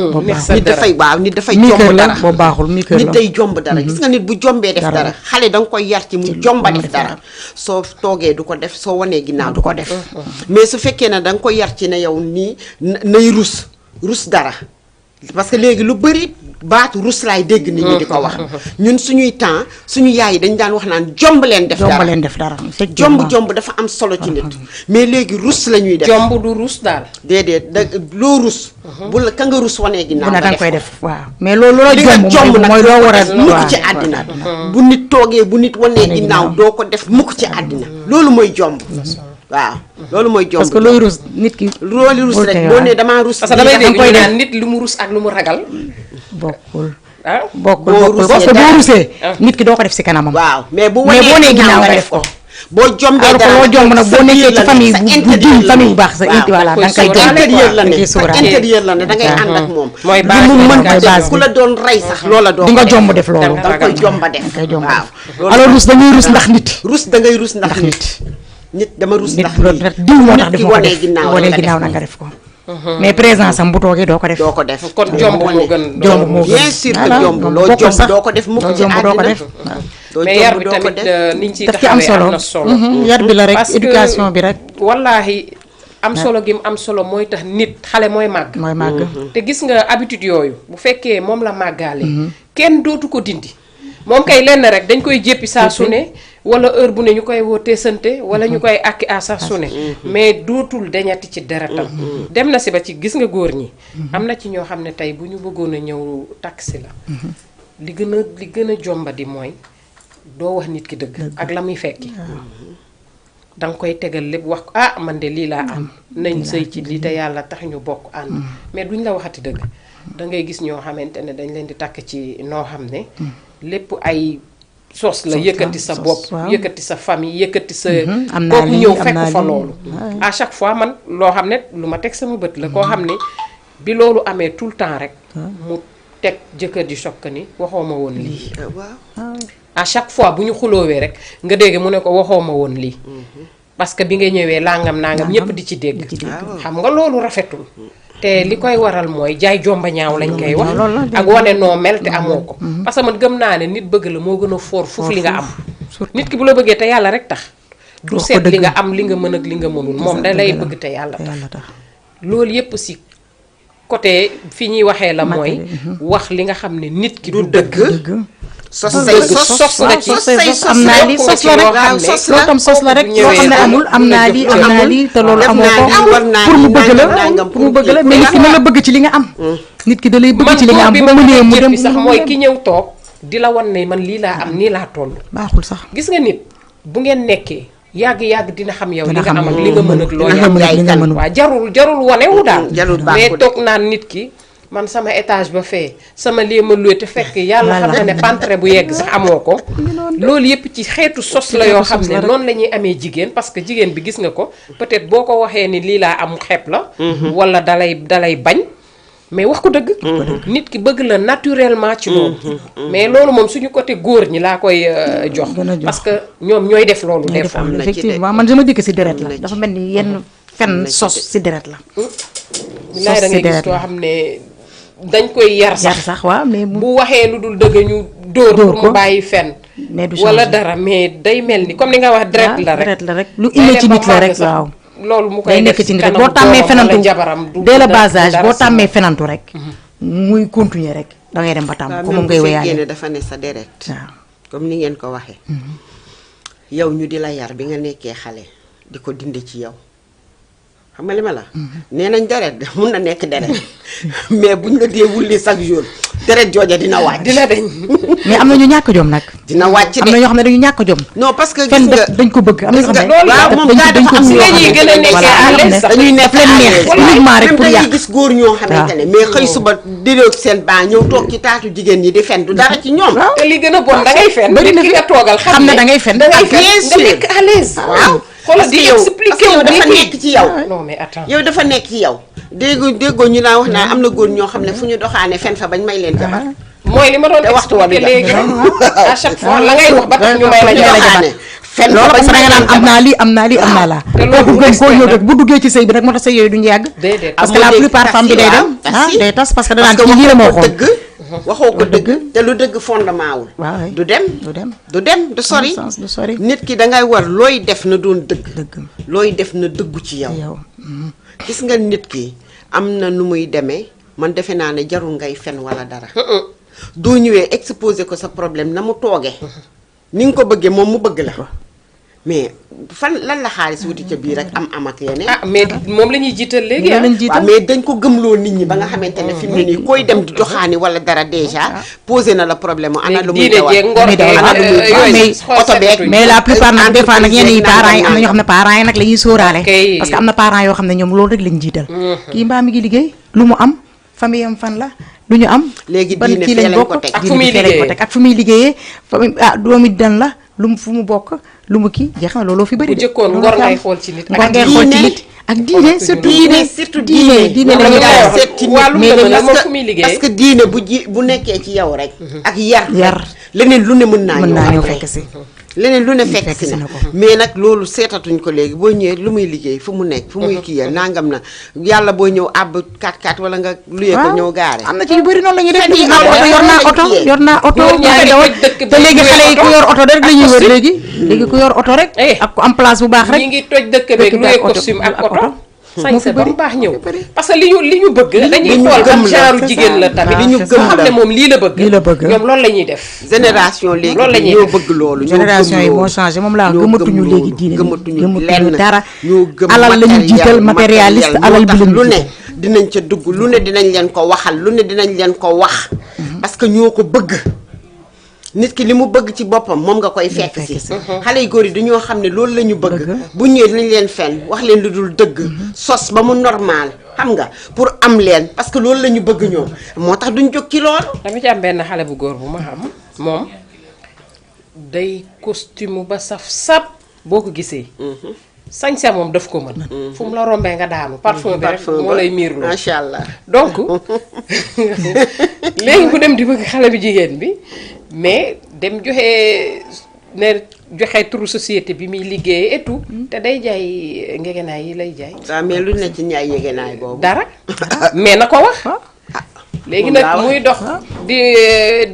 nit dafay jomb dara boo baaxul mi kër la nit day jomb dara gis nga nit bu jombee def dara xale da nga koy yar ci mu jomba def dara soo toogee du ko def soo wanee ginnaaw du ko def mais su fekkee ne da nga koy yar ci ne yow nii nay rus dara parce que léegi lu bëri baatu rus laay dégg nit ñi di ko wax ñun suñuy temps suñu yaay yi dañ daan wax naan jomb leen def dara jomb dafa am solo ci nit mais léegi rus la ñuy def jomb du rus daal déedéet loo rus bu la ka nga rus wanee ginnaaw nga def koy def waaw mais loolu jomb nag mooy loo war a mukk ci àddina bu nit toogee bu nit wanee ginnaaw doo ko def mukk ci àddina loolu mooy jomb waaw loolu mooy jomb parce que looy rus nit ki loolu rus rek boo nee damaa rus parce que damay dégg ñu naan nit lu mu rus ak lu mu ragal bokkul boo parce que boo rusee nit ki doo ko def si kanamam waaw mais bu nee ginnaaw nga def ko boo jombee alors que loo jomb nag boo nekkee ci famille bu diin famille bu baax sa voilà da nga koy intérieur la ne da ngay ànd ak moom mooy lu mu mën ku la doon rey sax loola doo di nga jomb def loolu da nga koy jomba def waaw alors rus da ngay rus ndax nit rus da ngay rus ndax nit nit dama rus nit ndax diw moo tax nit ki def wanee ginnaaw na nga def ko mais présence am bu toogee doo ko def. doo ko def kon jomb moo gën. jomb moo gën bien sûr que jomb loo jomb doo ko def mukk ci jomb doo ko def. mais yar bi tamit niñ ciy daf ci am taxawee solo am na solo. yar bi la rek parce que éducation bi rek. wallaahi am solo gi mu am solo mooy tax nit xale mooy màgg. mooy màgg. te gis nga habitude yooyu bu fekkee moom la màggaale. kenn dootu ko dindi. moom kay lenn rek dañ koy jéppi saa su ne wala heure bu ne ñu koy woo teesante wala ñu koy àkki à saa su ne mais dootul dañati ci deretam dem na si ba ci gis nga góor ñi am na ci ñoo xam ne tey bu ñu bëggoon a ñëw taxi la li gën a jombadi mooy doo wax nit ki dëgg ak la muy fekki danga koy tegal lépp wax ah man de lii laa am nañ sëy ci lii te yàlla tax ñu bokk ànd mais duñ la waxati dëgg da ngay gis ñoo xamante ne dañ leen di takk ci noo xam ne lépp ay sos la yëkkati sa bopp yëkkati sa famille yëkkati sa kooku ñëw fekk fa loolu à chaque fois man loo xam ne lu ma teg sama bët la koo xam ne bi loolu amee tout le temps rek mu teg jëkkër ji choc ni waxoo ma woon lii à chaque fois bu ñu xuloowee rek nga dégg mu ne ko waxoo ma woon lii parce que bi nga ñëwee nangam ñëpp di ci dégg xam nga loolu rafetul te li koy waral mooy jaay jomba ñaaw lañ koy wax ak wane noo mel te amoo ko parce que man gëm naa ne nit bëgg la moo gën a foor foofu li nga am nit ki bu la bëggee te yàlla rek tax du seet li nga am li nga mën ak li nga mënul moom da lay bëgg te yàlla tax loolu yépp si côté fi ñuy waxee la mooy wax li nga xam ne nit ki du dëgg sos nga ci am naa lii sos la rek loolu tam sos la rek loo xam ne amul am naa lii te loolu amoo ko pour mu bëgg la mais nit ki na la bëgg ci li nga am nit ki da lay bëgg ci li nga am bu mënee mu dem sax mooy ki ñëw toog di la wan ne man lii laa am nii laa toll baaxul sax gis nga nit bu ngeen nekkee yàgg dina xam yow li nga am ak li nga mën ak loo am waaw jarul wanewu daal mais toog naan nit ki man sama étage ba fee sama lii ma luwe te fekk yàlla xam na ne pantre bu yegg sax amoo ko loolu yëpp ci xeetu sos la yoo xam ne noonu la ñuy amee jigéen parce que jigéen bi gis nga ko peut-être boo ko waxee ni lii laa am xeeb la wala dalay bañ mais wax ko dëgg nit ki bëgg la naturellement ci loolu mais loolu moom suñu côté góor ñi laa koy jox parce que ñoom ñooy def loolu des fois effectivement man sama dikk si deret la dafa mel ni yenn fen sos si deret la bilaay da ngay gis koo xam ne dañ koy yar sax waaw mais bu waxee lu dul dëgg ñu dóor pour mu bàyyi fen wala dara mais day mel ni comme ni nga wax deret la rek lu indi ci nit la rek waaw loolu mu koy def ci nit rek boo tàmmee fenantu dès le bas âge boo tàmmee fenantu rek muy continuer rek da ngay dem ba tàmm ko moom ngay wéyaale dafa ne sa deret waaw comme ni ngeen ko waxee yow ñu di la yar bi nga nekkee xale di ko dindi ci yow xam nga li ma la nee nañ deret mun na nekk deret mais buñ la dee wulli chaque jour deret jooja dina wàcc dina dañ mais am na ñu ñàkk jom nag dina wàcc am na ñoo xam ne dañu ñàkk jom non parce que fen dañ ko bëgg am na ñoo xam ne waaw moom gaa dafa am ñuy gën a nekkee à l'aise sax dañuy nekk leen neex uniquement rek pour yàq gis góor ñoo xamante ne mais xëy suba diloog seen baa ñëw toog ci taatu jigéen ñi di fen du dara ci ñoom te li gën a bon da ngay fen nit ki nga toogal xam ne da ngay fen nga nekk à l'aise waaw xoolal di expliquer yow dafa nekk ci yow non mais attends yow dafa nekk ci yow déggoo ñu laa wax naa am na góor ñoo xam ne fu ñu doxaane fen fa bañ may leen jabar mooy li ma doon expliquer léegi à chaque fois la ngay wax ba tax ñu may la jabar fen loolu parce que da nga naan am naa lii am naa laa kooku gën koo ñëw rek bu duggee ci sëy bi rek moo tax sëy yooyu duñu yàgg parce que la plupart femme bi day dem day tas parce que danaan ci lii la moo xool waxoo ko dëgg te lu dëgg fondement wul du dem du sori nit ki dangay war looy def na doon dëgg looy def na dëggu ci yow gis nga nit ki am na nu muy demee man defe naa ne jarul ngay fen wala dara doo ñëwee exposer ko sa problème na mu toogee ni nga ko bëggee moom mu bëgg la mais fan lan la xaalis wuti ca biir rek am ak yeneen. mais moom la ñuy jiital léegi waaw mais dañ ko gëmloo nit ñi ba nga xamante ne fi mu ne nii koy dem di doxaani wala dara déjà posé na la problème ana lu muy mais la plupart nag des fois nag yenn yi parents yi am na ñoo xam ne parents yi nag la ñuy sóoraale parce que am na parents yoo xam ne ñoom loolu rek lañ jiital kii mbaa mi ngi liggéey lu mu am famille am fan la lu ñu am léegi ban diine kii fee lañ lañ ko bokk teg ak fu muy liggéeyee ak fu muy liggéeyee famille doomi dan la lu mu fu mu bokk lu mu kii jeex na looloo fi bëri bu jëkkoon ngor ngay xool ci nit ngor ngay xool ci nit ak diine surtout diine la ñu daal seet ci nit wàllum mais dëgg la léegi moom fu muy liggéey parce que diine bu nekkee ci yow rek ak yar leneen lu ne mën naa ñëw fekk si leneen lu ne fekk si na mais nag loolu seetatuñ ko léegi boo ñëwee lu muy liggéey fu mu nekk fu muy kii ya nangam na yàlla boo ñëw àbb 4x4 wala nga luyee ko ñëw gaare. am na ci yu bëri noonu la ñuy def yor naa oto te léegi xale yi ku yor oto rek la ñuy wër léegi ku yor oto rek ak ku am place bu baax rek ñi ngi toj dëkk beeg luyee costume ak oto sañse ba mu baax ñëw parce que li ñu bëgg dañuy xool am genre jigéen la tamit li ñu gëm xam ne moom lii la bëgg ñoom loolu la ñuy def génération léegi ñoo bëgg loolu génération yi moo changé moom laa gëmatuñu léegi diine gëmatuñu lenn dara ñoo gëm alal la ñu jiital matérialiste alal bi lu ne dinañ ca dugg lu ne dinañ leen ko waxal lu ne dinañ leen ko wax parce que ñoo ko bëgg nit ki li mu bëgg ci boppam moom nga koy fekk si xale yu góor yi dañoo xam ne loolu la ñu bëgg bu ñëwee dinañ leen fen wax leen lu dul dëgg sos ba mu normal xam nga pour am leen parce que loolu la ñu bëgg ñoom moo tax duñ jóg ci loolu. dama ci am benn xale bu góor bu ma xam moom day costume ba saf boo ko gisee sañse moom daf ko mën fu mu la rombee nga daanu parfum bi rek moo lay miir lu macha allah donc léegi mu dem di bëgg xale bi jigéen bi mais dem joxe turu société bi muy liggéeyee et tout te day jaay ngegenaay yi lay jaay. waaw mais lu ne ci ñaay ngegenaay boobu. dara mais na ko wax. léegi nag muy dox di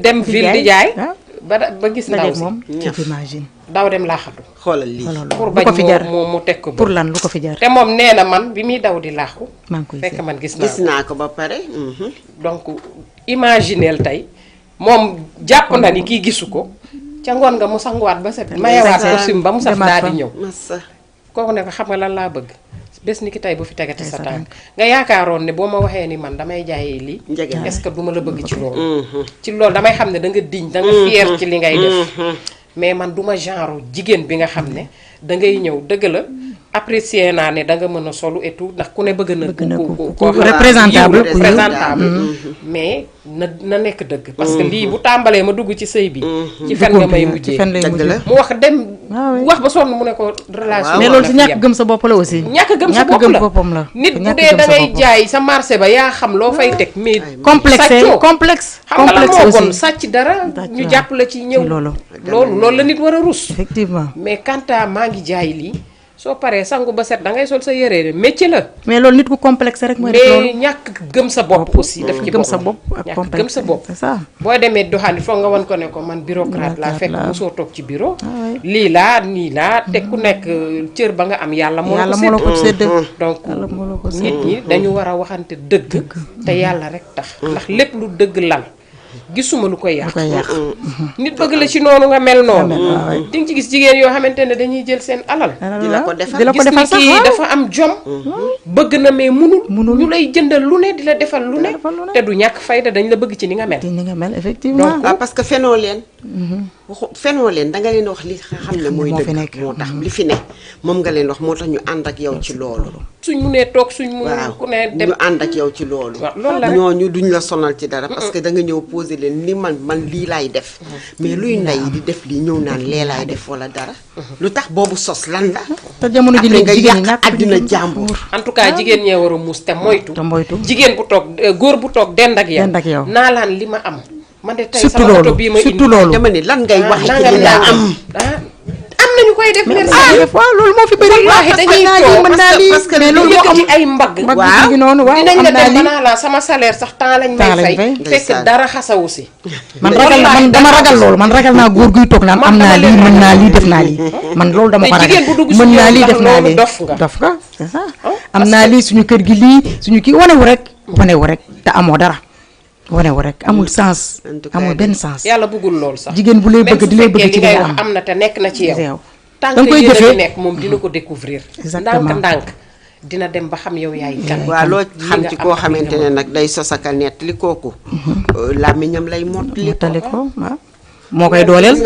dem ville di jaay. ba gis ndaw si moom imagine daw dem laaxatu. xoolal lii pour bañ mu teg ko pour lan lu ko fi jar. te moom nee na man bi muy daw di laaxu. fekk man gis naa ko ba pare. donc imagineel tey moom jàpp na ni kii gisu ko. ca ngoon nga mu sanguwaat ba set mayewaat costume ba mu saf daal di ñëw kooku ne ko xam nga lan laa bëgg bés ni ki tey bu fi tegati sa tànk nga yaakaaroon ne boo ma waxee ni man damay jaayee lii est-ce que duma la bëgg ci loolu damay xam ne da nga diñ da nga fier ci li ngay def mais man duma genre jigéen bi nga xam ne da ngay ñëw dëgg la apprécier naa ne da nga mën a solu et tout ndax ku ne bëgg na ku représentable mais na nekk dëgg parce que lii bu tàmbalee ma dugg ci sëy bi ci fen nga may mujjee mu wax dem wax ba sonn mu ne ko relation mais loolu si ñàkk gëm sa bopp la aussi ñàkk gëm sa bopp la nit bu dee da ngay jaay sa marché ba yaa xam loo fay teg mais complexe xam nga lan moo bon sàcc dara ñu jàpp la ci ñëw loolu la nit war a rus effectivement mais kanta maa ngi jaay lii soo paree sangu ba set da ngay sol sa yére métier la. mais loolu nit ku complexe rek mooy def loolu mais ñàkk gëm sa bopp aussi. daf ci gëm sa bopp ak ñàkk gëm sa bopp. c'est ça. boo demee doxali foog nga wan ko ne ko man bureaucrate laa fekk mosoo toog ci bureau. lii laa nii laa te ku nekk cër ba nga am yàlla moo la ko sédd donc nit ñi dañu war a waxante dëgg. te yàlla rek tax. ndax lépp lu dëgg lal. gisuma lu koy yàq nit bëgg la ci noonu nga mel noonu di nga ci gis jigéen yoo xamante ne dañuy jël seen alal di la ko defal gis ni kii dafa am jom bëgg na mais munul ñu lay jëndal lu ne di la defal lu ne te du ñàkk fayda dañ la bëgg ci ni nga mel effectivement parce que fenoo leen fenoo leen danga leen wax li xam ne mooy dëgg moo tax li fi ne moom nga leen wax moo tax ñu ànd ak yow ci loolu suñ munee toog suñ munee ku ne dem ñu ànd ak yow ci loolu ñooñu duñ la sonal ci dara parce que da nga ñëw poser leen ni man lii laay def mais luy ndey di def lii ñëw naan lee laay def wala dara lu tax boobu sos lan la te jamono ji léegi jigéen ñi yàq àddina jàmbur en tout cas jigéen ñee war a muus te moytu jigéen bu toog góor bu toog dend ak yow naa laan li ma am man de tey sama oto bii ma indi dama ne lan ngay wax ci li nga am nañu koy def merci waaw loolu moo fi bëri wallaahi dañuy toog parce que mais loolu yëkkati ay mbagg waaw noonu waaw dinañ la dem banaa la sama salaire sax temps lañ may fay fekk dara xasawu si man dama ragal loolu man ragal naa góor guy toog naan am naa lii mën naa lii def naa lii man loolu dama ko ragal mën naa lii def naa lii dof nga c'est ça am naa lii suñu kër gi lii suñu kii wanewu rek te amoo dara wanewu rek amul sens amul benn sens yàlla bëggul lool sax jigéen bu lay bëgg di lay bëgg ci li nga am na te nekk na ci yow da nga koy jëfee nekk moom dina ko découvrir ndànk dina dem ba xam yow yaay kan waaw loo xam ci koo xamante ne nag day sosaka nett li kooku làmmiñam lay mottali ko waaw moo koy dooleel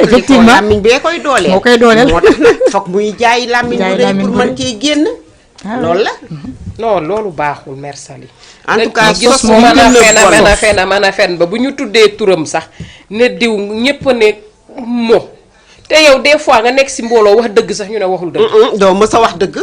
effectivement làmmiñ bee koy dooleel moo koy dooleel moo tax nag foog muy jaay làmmiñ bu rëy pour mën cee génn loolu la non loolu baaxul mère Sali en tout cas sos moom mën a fen ba bu ñu tuddee turam sax ne diw ñépp ne mo te yow des fois nga nekk si mbooloo wax dëgg sax ñu ne waxul dëgg doo ma sa wax dëgg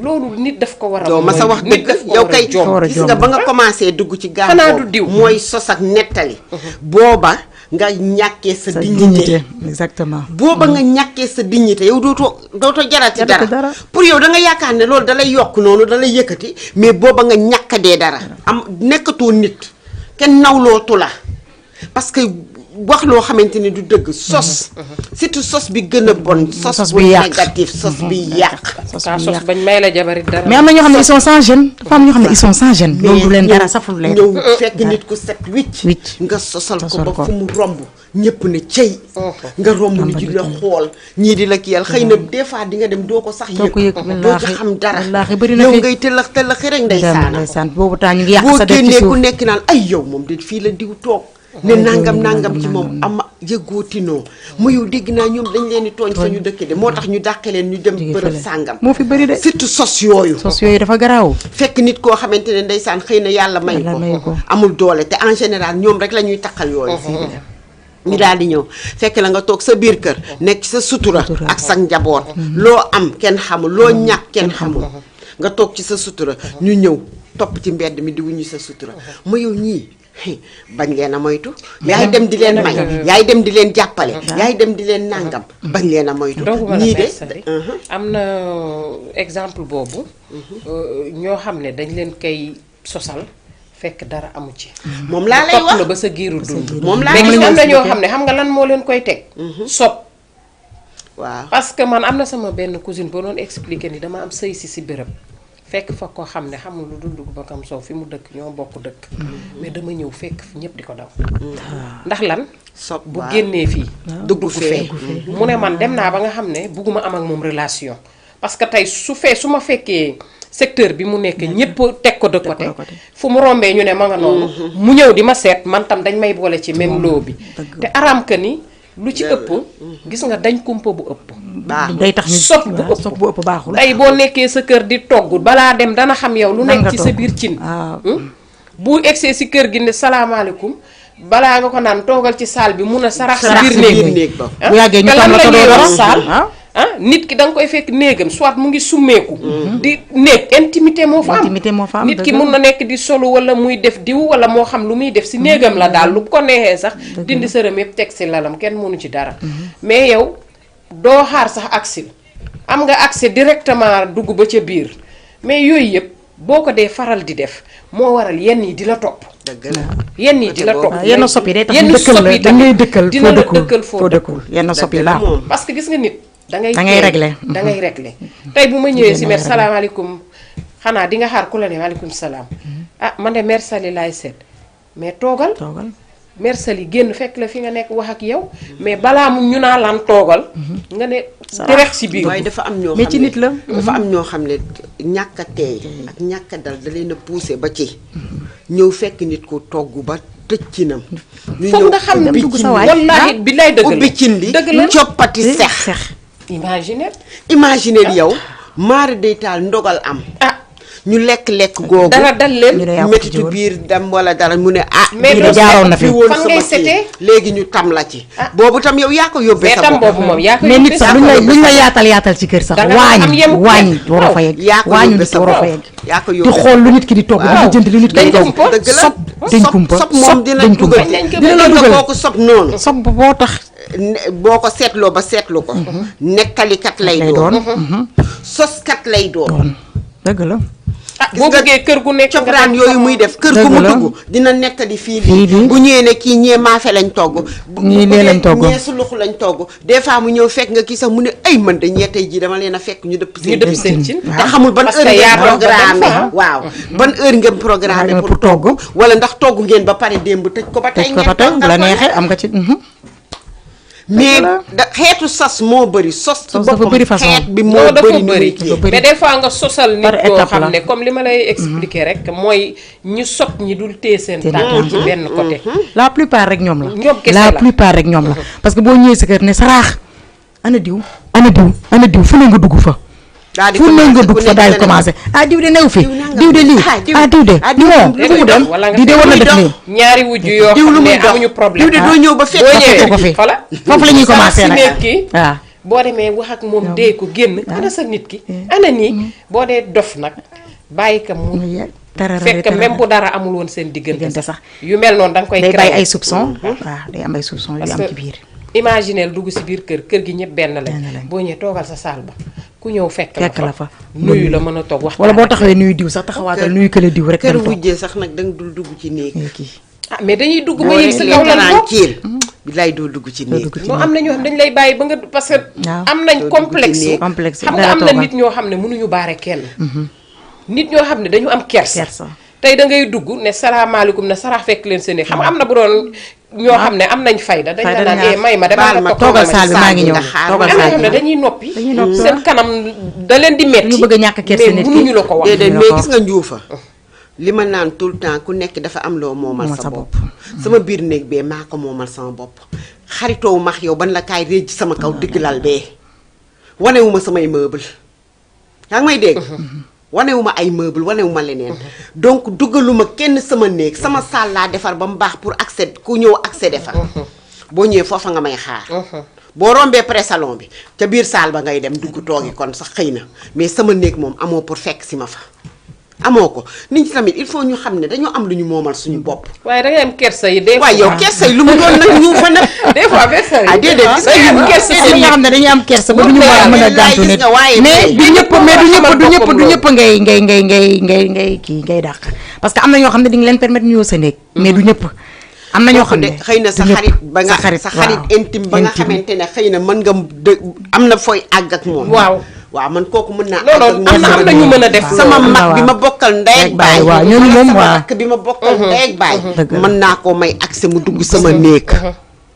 loolu nit daf ko war a doo ma sa wax dëgg yow kay gis nga ba nga commencé dugg ci gaal boobu mooy sos ak nettali booba nga ñàkkee sa dignité. exactement. booba nga ñàkkee sa dignité yow dootoo jarati dara pour yow da nga yaakaar ne loolu da lay yokk noonu da lay yëkkati mais booba nga ñàkkadee dara am nekkatoo nit kenn nawlootu la parce que wax loo xamante ni du dëgg sos surtout sos bi gën a bon sos bu négatif sos bi yàq sos bañ may la jabarit dara mais am na ñoo xam ne ils sont sans gêne dafa am ñoo xam ne ils sont sans gêne loolu du leen dara saful leen ñëw fekk nit ku set wicc nga sosal ko ba fu mu romb ñëpp ne cey nga romb ni di la xool ñii di la kiyal xëy na des fois di nga dem doo ko sax yëg doo ci xam dara yow ngay tëllax rek ndeysaan boobu temps ñu ngi yàq boo sa def ci génnee suuf ku nekk naan ay yow moom de fii la diw toog ne nangam ci moom ama yëgootinoo mu yow dégg naa ñoom dañ leen di tooñ fa ñu dëkk de moo tax ñu dàqe leen ñu dem bërëb sàngam moo fi bëri de surtout sos yooyu dafa garaaw fekk nit koo xamante ne ndeysaan xëy na yàlla may ko amul doole te en général ñoom rek la ñuy takkal yooyu ñu daal di ñëw fekk la nga toog sa biir kër nekk sa sutura ak sa njaboot loo am kenn xamul loo ñàkk kenn xamul nga toog ci sa sutura ñu ñëw topp ci mbedd mi di wuñu sa sutura ma yow ñii bañ leen a moytu yaay dem di leen may yaay dem di leen jàppale yaay dem di leen nàngam bañ leen a moytu ñii de am na exemple boobu ñoo xam ne dañ leen koy sosal fekk dara amu ci moom laa lay wax la ba sa giiru dund moom laa léegi am na ñoo xam ne xam nga lan moo leen koy teg sob waaw parce que man am na sama benn cousine ba doon expliquer ni dama am sëy si béréb fekk fa ko xam ne xamul lu dul dugg ba kam soow fi mu dëkk ñoo bokk dëkk mais dama ñëw fekk ñëpp di ko daw ndax lan sob bu génnee fii dugg fee mu ne man dem naa ba nga xam ne bugguma am ak moom relation parce que tey su ma fekkee secteur bi mu nekk ñëpp teg ko de côté fu mu rombee ñu ne ma nga noonu mu ñëw di ma seet man tam dañ may boole ci même loo bi te araam que ni lu ci ëpp gis nga dañ kumpa bu ëpp day tax ñu sopp bu ëpp baaxul tey boo nekkee sa kër di togg balaa dem dana xam yow lu nekk ci sa biir cin bu egsee si kër gi ne salaamaaleykum balaa nga ko naan toogal ci saal bi mun a sarax si biir néeg ba bu yàggee ñu tam la ko doon saal nit ki da nga koy fekk néegam soit mu ngi summeeku di néeg intimité moo fa am nit ki mun na nekk di solu wala muy def diw wala moo xam lu muy def si néegam la daal lu ko neexee sax dindi sërëm yëpp teg si lalam kenn mënu ci dara mais yow doo xaar sax accès am nga accès directement dugg ba ca biir mais yooyu yëpp boo ko dee faral di def moo waral yenn yi di la topp yenn yi di la topp yenn soppi day tax dañ lay dëkkal dina la dëkkal foo dëkkul yenn soppi baaxul parce que gis nga nit da ngay régler tey bu ma ñëwee si mer salaamaaleykum xanaa di nga xaar ku la ne waaleykum salaam man de mer sali laay seet mais toogal mer sali génn fekk la fi nga nekk wax ak yow mais balaa mu ñu naa lan toogal nga ne direct si biir waaye dafa am ñoo mais ci nit la dafa am ñoo xam ne ñàkk a teey ak ñàkk a dal da leen a poussé ba ci ñëw fekk nit ko togg ba tëj cinam ñu foog nga xam ne dugg sa waay wallaahi bi lay dëgg la ubbi cin li coppati sex imaginer yow maari day taal ndogal am ñu lekk googu dara dal leen métitu biir dem wala dara mu ne mais doo jaaroon na fi woon fan ngay setee léegi ñu tam la ci boobu tam yow yaa ko yóbbee sa bopp boobu moom yaa ko mais nit sax luñ la yaatal ci kër sax waañ waroo fa yegg waañu nit waroo fa yegg yaa ko di yóbbee xool lu nit ki di togg di jënd lu nit ki di togg dëgg la dañ kumpa sob moom dina la dugal kooku sob noonu sob boo tax boo ko seetloo ba seetlu ko nekkalikat lay doon soskat lay doon dëgg la boo bëggee kër gu nekk cobraan yooyu muy def kër gu mu dugg dina nettali fii lii bu ñëwee ne kii ñee maafe lañ togg ñii lee lañ togg ñee sulux lañ togg des fois mu ñëw fekk nga kii sax mu ne ay man de ñee tey jii dama leen a fekk ñu dëpp seen cin te xamul ban heure ngeen programme waaw ban heure ngeen programme pour togg wala ndax togg ngeen ba pare démb tëj ko ba tey ngeen la neexee am nga ci mais xeetu sos moo bëri sos ci boppam xeet bi moo dafa bëri mais des fois nga sosal nit koo xam ne comme li ma lay expliquer rek mooy ñu sot ñi dul téye seen tànk ci benn côté la plupart rek ñoom la ñoom kese la plupart rek ñoom la parce que boo ñëwee sa kër ne saraax ana diw fu ne nga dugg fa fu ne nga dugg fa daal di commencé diw de new fi diw de lii diw de li moom lu mu dem di de war na def nii ñaari wujju yoo xam ne amuñu problème diw de doo ñëw ba fekk ko fi voilà foofu la ñuy commencé nag waaw boo demee wax ak moom dee ko génn ana sa nit ki ana nii boo dee dof nag bàyyi ka mu fekk même bu dara amul woon seen diggante sax yu mel noonu da nga koy day créer bàyyi ay soupçon waaw day am ay soupçon yu am ci biir imagineel dugg si biir kër gi ñëpp benn lañ boo ñëwee toogal sa saal ba ku ñëw fekk la fa nuyu la mën a toog waxtaan wala boo taxawee nuyu diw sax taxawaatal nuyu kële diw rek kër wujjee sax nag danga dul dugg ci néeg mais dañuy dugg ba yëg sa kaw lan ko bilaay doo dugg ci néeg non am na ñoo xam dañ lay bàyyi ba nga parce que am nañ complexe xam nga am na nit ñoo xam ne mënuñu baare kenn nit ñoo xam ne dañu am kersa tey da ngay dugg ne salaamaaleykum ne sarax fekk leen seen xam nga am na bu doon ñoo xam ne am nañ fayda dañ la naan may ma demal ma toogal saal bi maa ngi ñëw toogal saal xam ne dañuy noppi seen kanam da leen di metti ñu bëgg a ñàkk kersa nit ki mënuñu la ko wax déedéet mais gis nga njuufa li ma naan tout le temps ku nekk dafa am loo moomal sa bopp sama biir néeg bee maa ko moomal sama bopp xaritoowu max yow ban la kaay réej ci sama kaw digg lal bee wanewuma samay meuble yaa ngi may dégg wanewuma ay meuble wanewuma leneen donc dugaluma kenn sama néeg sama saal laa defar ba mu baax pour accès ku ñëw accéder fa boo ñëwee foofa nga may xaar boo rombee pré-salon bi ca biir saal ba ngay dem dugg toogi kon sax xëy na mais sama néeg moom amoo pour fekk si ma fa amoo ko nit ñi tamit il faut ñu xam ne dañoo am lu ñu moomal suñu bopp. waaye da ngay am kersa yi des fois. waaye yow kersa yi lu mu doon nag ñu fa nag. des fois kersa yi. déedéet gis nga ñu kersa yi nga xam ne dañuy am kersa ba du ñu war a mën a gàntu nit mais du ñëpp ngay dàq parce que am na ñoo xam ne di nga leen permettre ñu ñëw sa néeg mais du ñëpp. am na ñoo xam ne xëy na sa xarit ba nga sa xarit intime ba nga xamante ne xëy na mën nga am na fooy àgg ak moom. waaw man kooku mën naa. non am na ñu mën a def. sama mag bi ma bokkal ndey ak baay. waaw ñooñu moom waaw sama rakk bi ma bokkal ndey ak baay. mën naa koo may accès mu dugg sama néeg.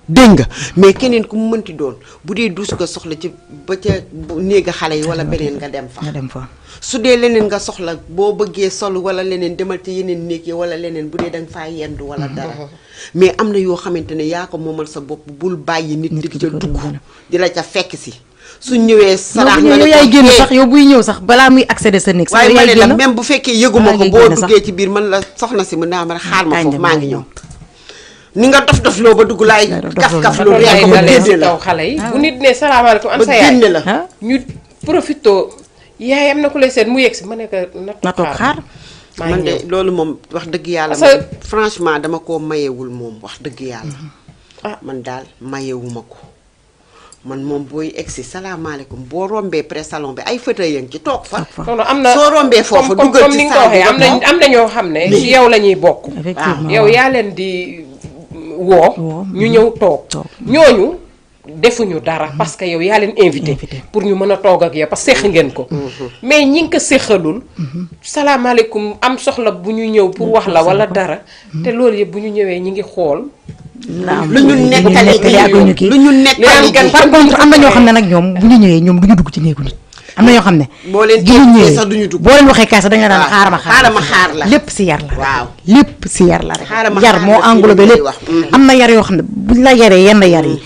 dégg nga mais keneen ku mu mënti doon bu dee duus nga soxla ci ba ca néega xale yi wala beneen nga dem fa. su dee leneen nga soxla boo bëggee sol wala leneen demal ci yeneen néeg yi wala leneen bu dee danga faa yendu wala dara. mais am na yoo xamante ne yaa ko moomal sa bopp bul bàyyi nit di ca dugg di la ca fekk si. su ñëwee saraax nga yow yaay génn sax yow buy ñëw sax balaa muy accéder sa néeg sax waaye ma ne la même bu fekkee yëguma ko boo duggee ci biir man la soxna si mën naa ma xaar ma foofu maa ngi ñëw ni nga dof loo ba dugg laay kaf lu rek ko ba génne la xale yi bu nit ne salaamaaleykum an sa yaay la ñu profito yaay am na ku lay seet mu yegg si ma ne ko na toog xaar man de loolu moom wax dëgg yàlla franchement dama koo mayewul moom wax dëgg yàlla man daal mayewuma ko man moom booy egsi salaamaaleykum boo rombee pré-salon bi ay fauteuil yang ci toog fa. am na soo rombee foofu duggal ci saal bi am na ñoo xam ne ci yow la ñuy bokk. yow yaa leen di woo. ñu ñëw toog ñooñu defuñu dara parce que yow yaa leen invité. pour ñu mën a toog ak yow parce que séq ngeen ko. mais ñi nga ko séqalul. salaamaaleykum am soxla bu ñu ñëw pour wax la wala dara. te loolu yëpp bu ñu ñëwee ñi ngi xool. lu ñu nettali ak lu ñu nettali par contre am na ñoo xam ne nag ñoom bu ñu ñëwee ñoom du ñu dugg ci néegu nit am na ñoo xam ne boo leen ñëwee sax duñu dugg boo leen waxee kaay sax dañu la daan xaaral ma xaar la lépp si yar la waaw lépp si yar la rek yar moo englobé lépp am na yar yoo xam ne buñ la yaree yenn yar yi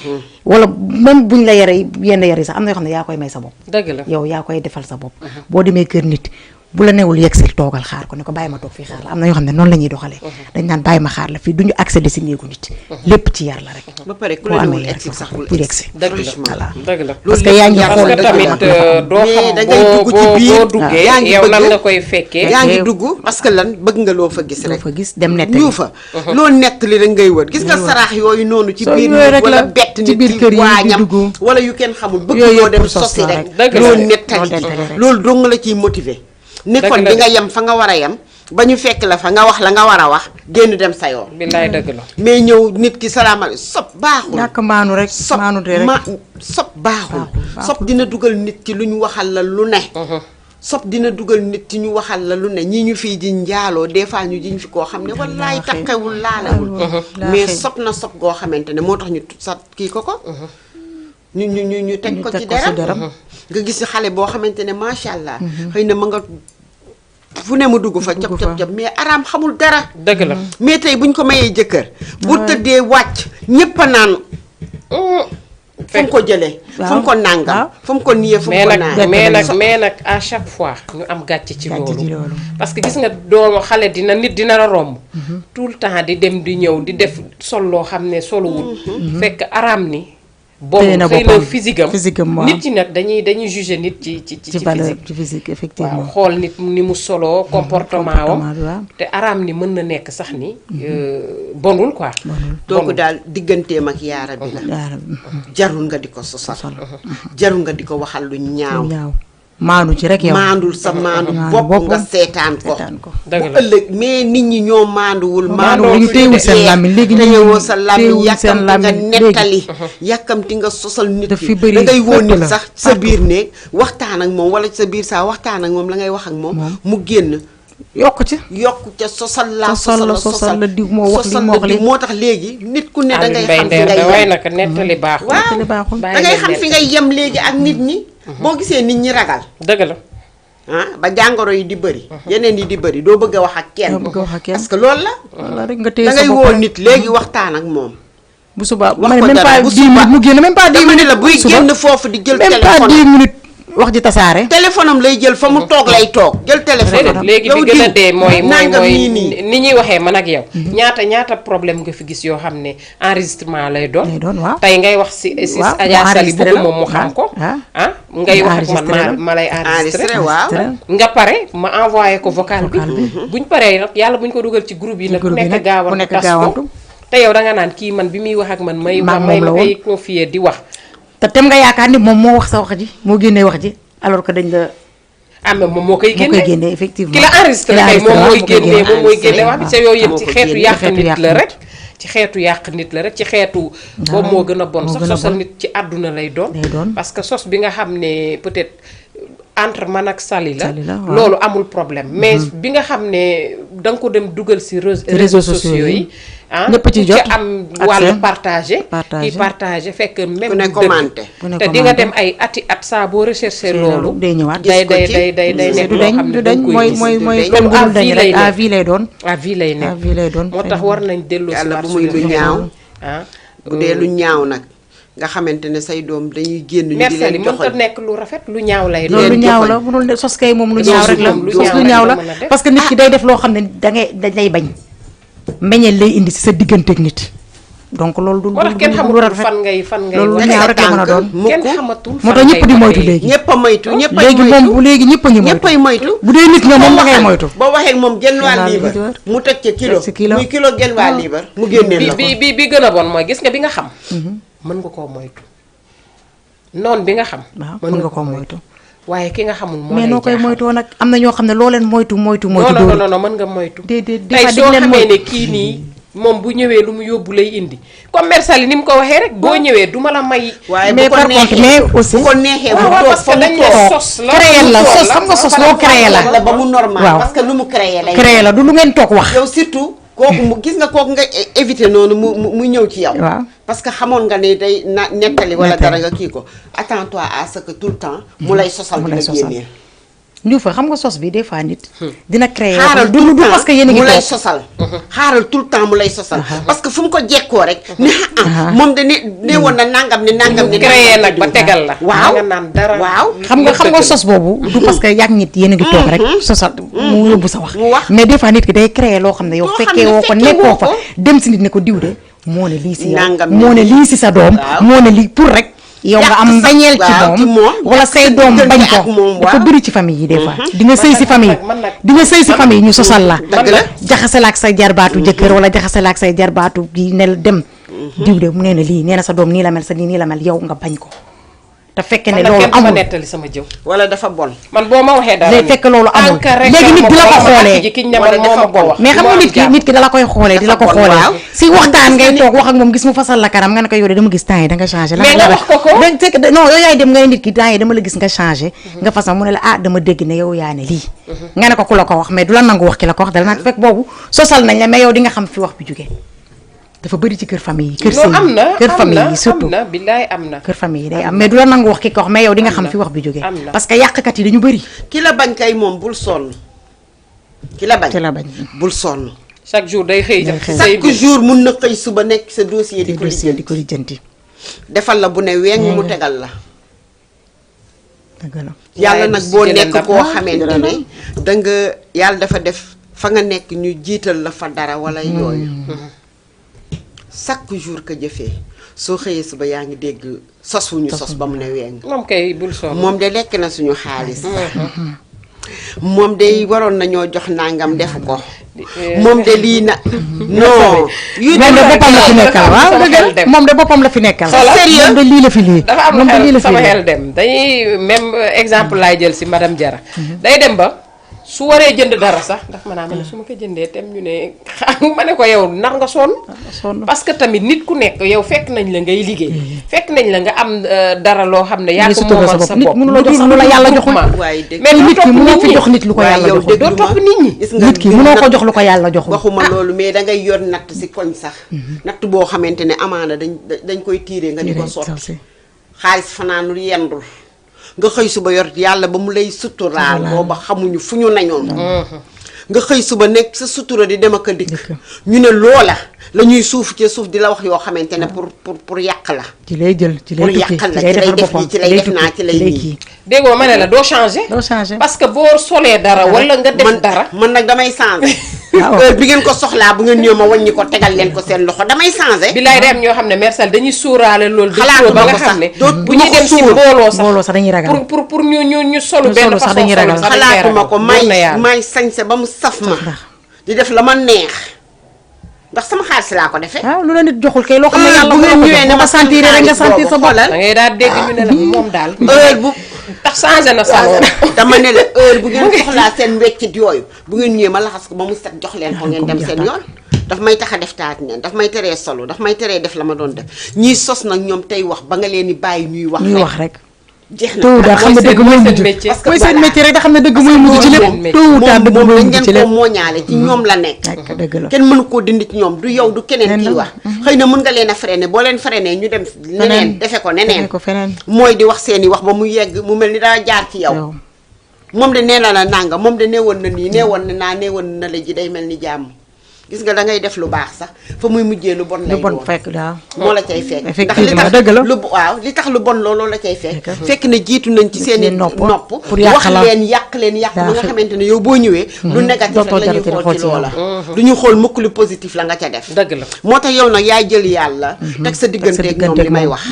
wala même buñ la yaree yenn yar yi sax am na yoo xam ne yaa koy may sa bopp dëgg la yow yaa koy defal sa bopp boo demee kër nit bu la newul yegsil toogal xaar ko ne ko bàyyi ma toog fii xaar la am na yoo xam ne noonu la ñuy doxalee dañ naan bàyyi ma xaar la fii duñu accéder si néegu nit lépp ci yar la rek ba pare ku la newul egsil sax bul egsi dëgg la parce que yaa ngi xool parce que tamit doo xam boo duggee yow nan nga koy fekkee yaa ngi dugg parce que lan bëgg nga loo fa gis rek fa gis dem nettali ñu fa loo nettali rek ngay wër gis nga saraax yooyu noonu ci biir wala bett nit biir kër yi waañam wala yu kenn xamul bëgg loo dem sosi rek loo nettali loolu dong la ciy motiver nekkoon di nga yem fa nga war a yem ba ñu fekk la fa nga wax la nga war a wax génn dem sa yoon. billaay dëgg la. mais ñëw nit ki salaamaaleykum sob baaxul. ñàkk maanu rek maanu rek sob baaxul. sob dina dugal nit ki lu ñu waxal la lu ne. sob dina dugal nit ci ñu waxal la lu ne ñii ñu fii ji njaaloo des fois ñu jiñ fi koo xam ne wallaay taqewul laalewul. mais sob na sob goo xamante ne moo tax ñu sa kii ko. ñu teg ko ci dara. nga gis xale boo xamante ne macha allah. xëy na ma nga. fu ne mu dugg fa cap mais araam xamul dara. dëgg la mais tey buñ ko mayee jëkkër. bu tëddee wàcc ñépp a naan. fu mu ko jëlee. fu mu ko nàngam. fu mu ko niyee fu mu ko naan. mais nag à chaque fois ñu am gàcce ci loolu. parce que gis nga doomu xale nit dina la romb. tout le temps di dem di ñëw di def sol loo xam ne soluwul. fekk araam ni bon téye na xëy na boppam. physique am Physique am, waaw. nit ñi nag dañuy juger nit ci valeur physique ci physique waaw effectivement. xool nit ni mu soloo comportement comportement wam bi, waaw. te araam ni mën na nekk sax ni bonul quoi donc daal digganteem ak yaara bi la Yaara jarul nga di ko sosal jarul nga di ko waxal lu ñaaw ñaaw maandu ci rek yow. maandul sa maandu Maandu bopp bopp nga seetaan ko ko. dëgg bu la ëllëg mais nit ñi ñoo maanduwul maandu ñu téyewul seen làmmiñ léegi ñu téyewoo sa làmmiñ téyewul seen yàkkamti nga làmmiñ nettali yàkkamti nga sosal nit Daf ki fi bëri da ngay woo fépp nit la, sax sa biir néeg waxtaan ak moom wala sa biir saa waxtaan ak moom la ngay wax ak moom mu génn yokk ci. yokku ca sosal la sosal la diw moo wax li moo wax li. moo tax léegi nit ku ne da ngay Aliou xam Mbaye fi Nder ngay waaye yem naka nettali baaxul waaw nettali baaxul. da ngay xam fi ngay yem léegi ak nit ñi boo gisee nit ñi ragal dëgg la ba jàngoro yi di bëri yeneen yi di bëri doo bëgg a wax ak kenn doo bëgg a wax ak kenn. parce que loolu la wala rek nga téye da sa ngay bopp woo rek. nit léegi waxtaan ak moom bu subaa wax ma ne ko même dara, pas bu 10 minutes mu génn même pas 10 dama ne minutes. la buy suba. génn foofu di jël même pas 10 téléphone minutes wax ji tasaare. téléphone am lay jël fa mu toog lay toog jël téléphone déedéet am léegi bi yow gën a diw, dee mooy nangam nii nii ni ñuy waxee man ak yow ñaata problème nga fi gis yoo xam ne enregistrement lay doon lay doon waaw. tey ngay wax si waaw, Adja mu Sali enregistré bëgg la. moom mu xam ko ah. ngay wax ak man enregistré la. ma lay enregistré enregistré waaw nga pare ma envoyé ko vocal bi buñ paree nag yàlla buñ ko dugal ci groupe yi nag ku groupe yi nekk nag, ku gaawantu nekk tas gaawantu. ko te yow da nga naan kii man bi muy wax ak man may Maag may moom la ma woon. koy confier di wax te tem nga yaakaar ni moom moo wax sa wax ji moo génnee wax ji alors que dañ la. mais moom moo koy moo koy génne génnee effectivement. ki la enregistré Ki la kay moom mooy enregistré, génnee moom mooy génne wax bi te yooyu yëpp moo ci ko xeetu génne. yàq Xeetu nit yàq la nit. rek ci xeetu yàq nit la rek ci xeetu boobu moo gën a bon moo sax gën a sosal bon. nit ci àdduna lay doon Lay doon. parce que sos bi nga xam ne peut-être entre man ak Sali la Sali la, waaw. loolu amul problème mais bi nga xam ne da nga ko dem dugal si réseaux Réseaux sociaux sociaux yi ah ñëpp ci ku jot ci am accès. wàllu partagé Partagé. kii partagé fekk même ku ne du commenté. dëgg Ku ne te di nga commenté. dem ay ati at saa boo recherché loolu loolu day ñëwaat. day Gis ko day ci. day day day nekk du loo dañ xam ne du da dañ nga koy mooy gis. mooy du mooy dañ. comme à gudul dañ vie rek lay à nekk. vie lay doon. à vie lay nekk à vie lay doon. moo tax war nañ delloo si Yàlla waat bu muy suñu lu xel. ñaaw. ah bu dee lu ñaaw nag nga xamante ne say doom dañuy génn ñu di merci li leen mënta joxoñ nekk lu rafet lu ñaaw lay loolu lu leen ñaaw joxoñ. la mënul ne sos kay moom lu Sos ñaaw rek la moom lu sos ñaaw lu rek ñaaw la la mën a def. parce que nit ki day def loo xam ne dañ lay bañ meññeel lay indi si sa digganteeg nit donc loolu du wala kenn du xamatul rafet. fan ngay loolu lu wax. ñaaw rek la mën a doon. kenn xamatul moo tax ñëpp di moytu léegi. ñëpp a moytu ñëpp a léegi moom bu léegi ñëpp a ngi moytu ñëppay moytu bu dee nit nga moom da ngay moytu. boo waxee ak moom genn waa Genn waa liibar liibar. mu teg ca kilo Teg ci kilo. muy kilo genn waa liibar mu génneel la ko bi gën a bon mooy gis nga bi nga xam mën nga koo moytu noon bi nga xam waaw mën nga koo moytu. waaye ki nga xamul moo mais lay noo koy jaaxal. moytoo nag am na ñoo xam ne loo leen moytu moytu non dóor. non non mën nga moytu déedéet des tey fois soo dañ leen xamee ne moytu. kii nii moom bu ñëwee lu mu yóbbu lay indi comme Mère Sali ni mu ko waxee rek boo ñëwee du ma la may waaye mais bu ko par contre neexee mais aussi bu ko neexee mu waaw waaw toog parce fa que mu dañ ne toog sos la créé la sos xam nga sos loo créé la la ba mu normal waaw. parce que lu mu créé lay créé la du lu ngeen toog wax. yow surtout kooku mu gis nga kooku nga éviter noonu mu ñëw ci yow waaw. parce que xamoon nga ne day nettali wala Nettali. dara nga kii ko attends-toi à ce que tout le temps mu lay sosal mu di lay la sosal. génnee ñu fa xam nga sos bi des fois nit. dina créé xaaral du tout le du parce que yéen a ngi mu lay toog. sosal xaaral tout le temps mu lay sosal parce que fu mu ko jekkoo rek ne moom de ne woon na nangam ne nangam ne créé nag ba tegal la waaw nga naan dara waaw xam nga sos boobu du parce que yàgg nit yéen a ngi toog rek sosal mu yóbbu sa wax. mu wax. mais des fois nit ki day créé loo xam ne yow loo xam fekkee ne woo ko fekkee nekkoo woo fa ko. dem si nit ne ko diw de moo ne lii si yow Nangam moo ne lii si sa doom waaw. moo ne lii pour rek yow nga Yàq am sa- mbañeel waaw, ci ci moom moom, wala yàq say sa doom diggante bañ ak ko moom, dafa waaw. bëri ci famille yi des fois di nga sëy si nag- famille man nag- di nga sëy si famille ñu sosal la dëgg la jaxase la ak say jarbaatu jëkkër wala jaxase la ak say jarbaatu gi ne dem diw de mu nee na lii nee na sa doom nii la mel sa nii la mel yow nga bañ ko te fekke man ne nag loolu kenn du ma amul nettali sama jëw wala dafa bon man boo ma waxee dara day ni, fekk loolu amul tant que rek léegi nit di la ko xoolee ji kiñ ne Wala man moo ma dafa ko bon. wax mais xam nga nit ki da la koy xoolee di la ko Dafa bon, xoolee waaw. si waxtaan ngay toog wax ak moom gis mu fasal la kanam nga ne ko yow de dama gis temps yi da nga changé Mais nga wax ko ko. da fekk non yow yaay dem ngay nit ki temps yi dama la gis nga changé nga fasal mu ne la ah dama dégg ne yow yaa ne lii nga ne ko ku la ko wax mais du la nangu wax ki la ko wax dala nag fekk boobu sosal nañ la mais yow di nga xam fi wax bi jógee dafa bëri ci kër famille yi kër sëy non am na kër am famille na yi surtout am na billaay am na kër famille yi day am mais du la nangu wax ki ko wax mais yow di nga xam fi wax bi jógee am na. parce que yàqkat yi dañu bëri ki la bañ kay moom bul sonn ki la bañ ci la bañ bul sonn chaque jour day xëy def xëy. say chaque jour mun na xëy suba nekk sa dossier di di ko dossier lijjanti di ko lijjanti defal la bu ne weeng mu tegal la dëgg la yàlla Waaye nag du si boo jëlee nekk ndam. koo xamante ne da nga yàlla dafa def fa nga nekk ñu jiital la fa dara wala yooyu chaque jour que jëfee soo xëyee suba yaa ngi dégg sos wu ñu sos ba mu ne weng moom kay bul sonn. moom de lekk na suñu xaalis moom de waroon nañoo jox nangam def ko moom de lii na non yu moom de boppam la fi nekkal waaw dëgg la moom de boppam la fi nekkal moom de lii la fi lii dafa am xel sama xel dem dañuy même exemple laay jël si madame Diarra day dem ba su waree jënd dara sax ndax ma ne su ma ko jëndee tem ñu ne ma ne ko yow nar nga sonn parce que tamit nit ku nekk yow fekk nañ la ngay liggéey fekk nañ la nga am dara loo xam ne yaa ko moomal sa bopp mënu la jox sax lu la yàlla joxul mais nit ki mënoo fi jox nit lu ko yàlla joxul doo topp nit ñi nit ki mënoo ko jox lu ko yàlla joxul waxuma loolu mais dangay yor natt si koñ sax natt boo xamante ne amaana dañ koy tiiree nga di ko sotti xaalis fanaanul yendul nga xëy suba yor yàlla ba mu lay suturaal booba xamuñu fu ñu nañoon nga xëy suba nekk sa sutura di dem ak a dikk ñu ne loola la ñuy suuf ci suuf di la wax yoo xamante ne pour yàq la ci lay jël ci lay pour yàqal la ci lay def nii ci lay def naa ci lay nii déggoo ma ne la doo changé parce que boo solee dara wala nga def dara man nag damay changé heure bi ngeen ko soxlaa bu ngeen ñëw ma wàññi ko tegal leen ko seen loxo damay changé bilaay dem ñoo xam ne mersal dañuy sóoraale loolu xalaatu ba ma nga ko xam ne sax bu ñuy dem si mbooloo sax dañuy ragal pour ñu solu benn façon dañuy ragal xalaatuma ko may sañse ba mu saf ma di def la ma neex ndax sama xaalis laa ko defee waaw lu la nit joxul kay loo xam ne yàlla bu ngeen ñëwee ne ma sentir rek nga sentir sa bopp da ngay daal dégg ñu ne la moom daal heure bu tax changé na salon dama ne la heure bu ngeen soxlaa seen weccit yooyu bu ngeen ñëwee ma laxas ko ba mu set jox leen ko ngeen dem seen yoon daf may tax a def taat neen daf may teree solo daf may teree def la ma doon def ñiy sos nag ñoom tey wax ba nga leen di bàyyi ñuy wax rek jeex tôt ou tard xam ne dëgg mooy mujj mooy seen métier rek da xam ne dëgg mooy mujj ci lépp tôt ou tard dëgg mooy mujj ci lépp ko mooñaale ci ñoom la nekk dëgg la kenn mënu koo dindi ci ñoom du yow du keneen kii wax xëy na mën nga leen a freiné boo leen freiné ñu dem neneen defe ko neneen mooy di wax seeni wax ba mu yegg mu mel ni daa jaar ci yow moom de nee na la nanga moom de neewoon na nii neewoon na naa neewoon na la ji day mel ni jàmm gis nga da ngay def lu baax sax fa muy mujjee lu bon lay doon fekk waaw moo la cay fekk ndax li tax dëgg la li tax lu bon looloo la cay fekk ne jiitu nañ ci seen i nopp pour wax leen yàq ba nga xamante ne yow boo ñëwee lu négatif rek la ñuy xool ci loola du ñu xool mukk lu positif la nga ca def dëgg la moo tax yow nag yaay jël yàlla teg sa digganteeg ñoom li may wax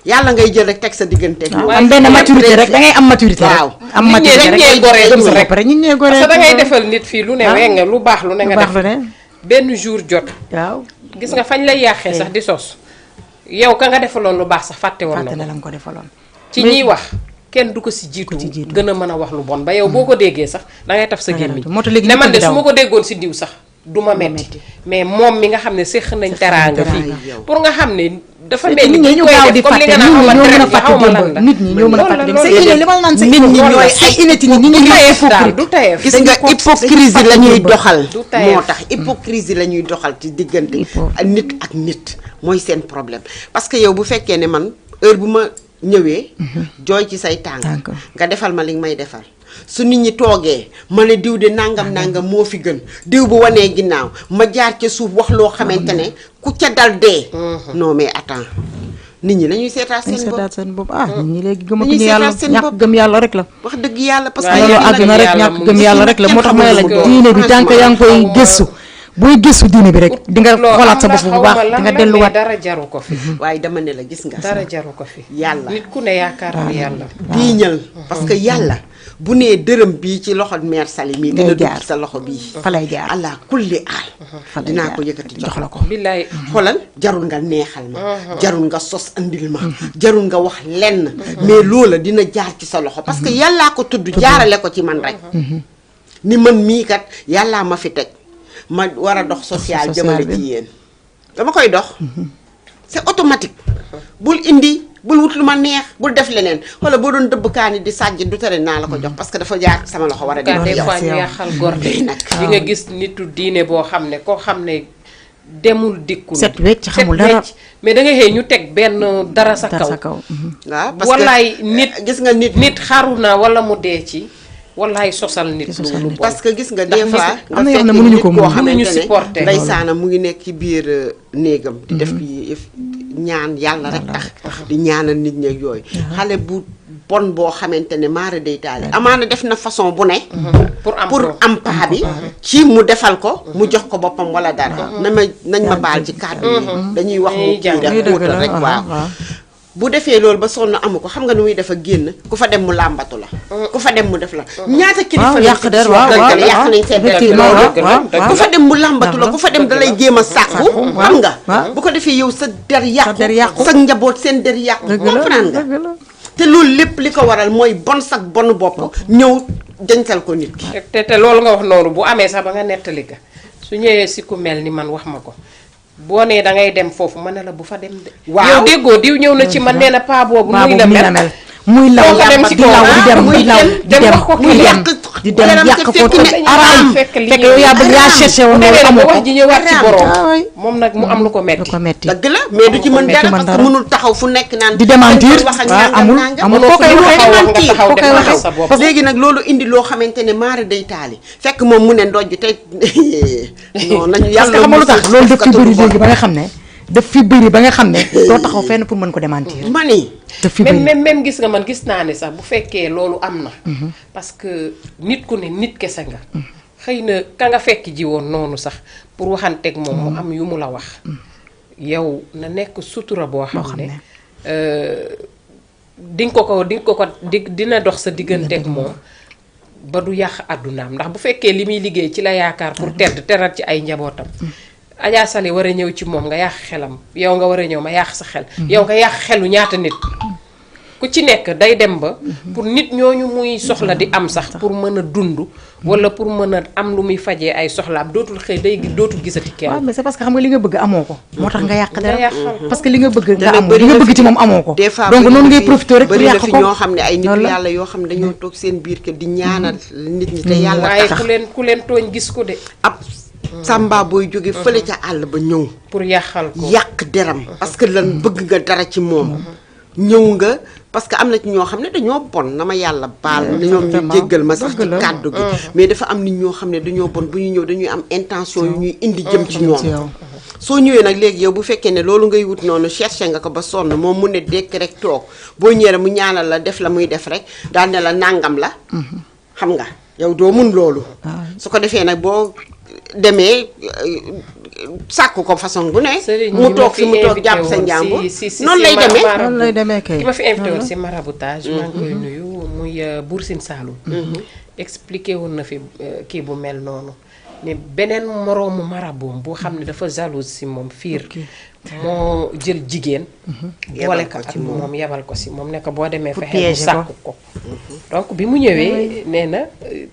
yàlla ngay jël rek teg sa diggante. am benn maturité rek da ngay am maturité rek. am maturité rek ñi goree gëm sa bopp rek ñi ñee goree parce que da ngay defal nit fii lu ne weng lu baax lu ne nga def benn jour jot. waaw gis nga fañ lay yàqee sax di sos. yow ka nga defaloon lu baax sax fàtte woon na la nga ko defaloon. ci ñiy wax kenn du ko si jiitu gën a mën a wax lu bon ba yow boo ko déggee sax da ngay taf sa gémmiñ ne man de su ma ko déggoon si diw sax du ma metti mais moom mi nga xam ne séq nañ teraanga fii pour nga xam ne dafa mel ni ñu gaaw di fàtte nit ñi ñoo mën a fàtte démb nit ñi ñoo mën a fàtte démb c'est li ma naan nit ñi ñooy ay ineti nit ñi du tayef gis nga hypocrisie la ñuy doxal moo tax hypocrisie la ñuy doxal ci diggante nit ak nit mooy seen problème parce que yow bu fekkee ne man heure bu ma ñëwee jooy ci say tànk nga defal ma li nga may defal su nit ñi toogee ma ne diw de nangam moo fi gën diw bu wanee ginnaaw ma jaar ca suuf wax loo xamante ne ku ca dal dee non mais attends nit ñi lañuy seetaat seen bopp nit ñi léegi gëmatuñu yàlla ñàkk gëm yàlla rek la wax dëgg yàlla parce que loolu àgg na rek ñàkk gëm yàlla rek la moo tax ma la diine bi tant que yaa ngi koy gëstu booy gëstu diine bi rek di nga xoolaat sa bopp bu baax di nga delluwaat dara jaru ko fi waaye dama ne la gis nga dara jaru ko fi yàlla nit ku ne yaakaar ni yàlla diiñal parce que yàlla bu nee dërëm bii ci loxo mère Sali mii dina dugg sa loxo bii fa lay jaar allah kulli aal dinaa ko yëkkati jox la ko billaay xoolal jarul nga neexal ma jarul nga sos andil ma jarul nga wax lenn mais loola dina jaar ci sa loxo parce que yàllaa ko tudd jaarale ko ci man rek ni man mii kat yàllaa ma fi teg ma war a dox social jëmale ci yéen dama koy dox c'est automatique bul indi bul wut lu ma neex bul def leneen wala boo doon dëbb kaani di sàjj du tere naa la ko jox parce que dafa jaar sama loxo war a dem des fois ñu yàqal gor de nag di nga gis nitu diine boo xam ne koo xam ne demul dikkul set wecc xamul dara mais da nga xëy ñu teg benn dara sa kaw waaw parce que wallaay nit gis nga nit xaru na wala mu dee ci wallaay sosal nit lu bon parce que gis nga des fois am na yoo xam ne mënuñu ko koo xamante ne supporter ndeysaana mu ngi nekk ci biir néegam di def ñaan yàlla rek tax di ñaanal nit ñi ak yooyu xale bu bon boo xamante ne maara day taali amaana def na façon bu ne pour am paa bi ci mu defal ko mu jox ko boppam wala dara nañ ma baal ci kàddu yi dañuy wax mu kii rek xóotal rek waaw bu defee loolu ba sonn amu ko xam nga nu muy def a génn ku fa dem mu làmbatu la ku fa dem mu def la ñaata kilifa yàq der waaw yàq nañ seen der ku fa dem mu làmbatu la ku fa dem dalay jéem a sàkku xam nga bu ko defee yow sa der yàqu sa njaboot seen der yàqu comprendre nga te loolu lépp li ko waral mooy bon sax bonu bopp ñëw dencal ko nit ki te loolu nga wax noonu bu amee sax ba nga nettali ka su ñëwee si ku mel ni man wax ma ko boo nee da ngay dem foofu ma ne la bu fa dem de. waaw yow déggoo diw ñëw na ci man nee na paa boobu. muy la mel muy law di law di dem yàq ko te araam fekk yow yaa bëgg yaa cherché woon loolu amoo ko wax ji ñëwaat ci borom moom nag mu am lu ko metti dëgg la mais du ci mën dara parce que mënul taxaw fu nekk naan di démentir amul koo koy waxee sa bopp léegi nag loolu indi loo xamante ne maara day taali fekk moom mu ne ndojj te non nañu yàlla xam nga lu tax loolu daf fi bëri léegi ba nga xam ne daf fi bëri ba nga xam ne doo taxaw fenn pour mën ko démentir mani même gis nga man gis naa ne sax bu fekkee loolu am na parce que nit ku ne nit kese nga xëy na ka nga fekk ji woon noonu sax pour waxanteeg moom mu am yu mu la wax yow na nekk sutura boo xam ne dina dox sa digganteeg moom ba du yàq àddunaam ndax bu fekkee li muy liggéey ci la yaakaar pour teral ci ay njabootam Adja Sali war a ñëw ci moom nga yàq xelam yow nga war a ñëw ma yàq sa xel yow nga yàq xelu ñaata nit ku ci nekk day dem ba pour nit ñooñu muy soxla di am sax pour mën a dund wala pour mën a am lu muy fajee ay soxlaam dootul xëy dootul gisati kenn. waaw mais c'est parce que xam nga li nga bëgg amoo ko moo tax nga yàq dara parce que li nga bëgg nga am li nga bëgg ci moom amoo ko donc noonu ngay profité rek pour yàq ko bëri na fi ñoo xam ne ay nit yàlla yoo xam ne dañoo toog seen biir kër di ñaanal nit ñi te yàlla tax waaye ku leen tooñ gis ko de ab samba booy jóge fële ca àll ba ñëw pour yàqal ko yàq deram parce que lan bëgg nga dara ci moom ñëw nga parce que am na ci ñoo xam ne dañoo bon na ma yàlla baal ñoom ñu jéggal ma sax ci kàddu gi mais dafa am nit ñoo xam ne dañoo bon bu ñu ñëw dañuy am intention yu ñuy indi jëm ci ñoom soo ñëwee nag léegi yow bu fekkee ne loolu ngay wut noonu cherché nga ko ba sonn moom mu ne dekk rek toog boo ñëwee mu ñaanal la def la muy def rek daal ne la nàngam la xam nga yow doo mun loolu su ko defee nag boo demee sàkku ko façon bu ne mu toog fi mu toog jàpp sa njàmbur noonu lay demee kay ki ma fi invité woon si maraboutage maa ngi koy nuyu muy Bour Sine Saloum expliqué woon na fi kii bu mel noonu ne beneen moroomu maraboom boo xam ne dafa jalouse si moom fiir moo jël jigéen boole ko ak moom yebal ko si moom ne ko boo demee fexe mu sàkku ko donc bi mu ñëwee nee na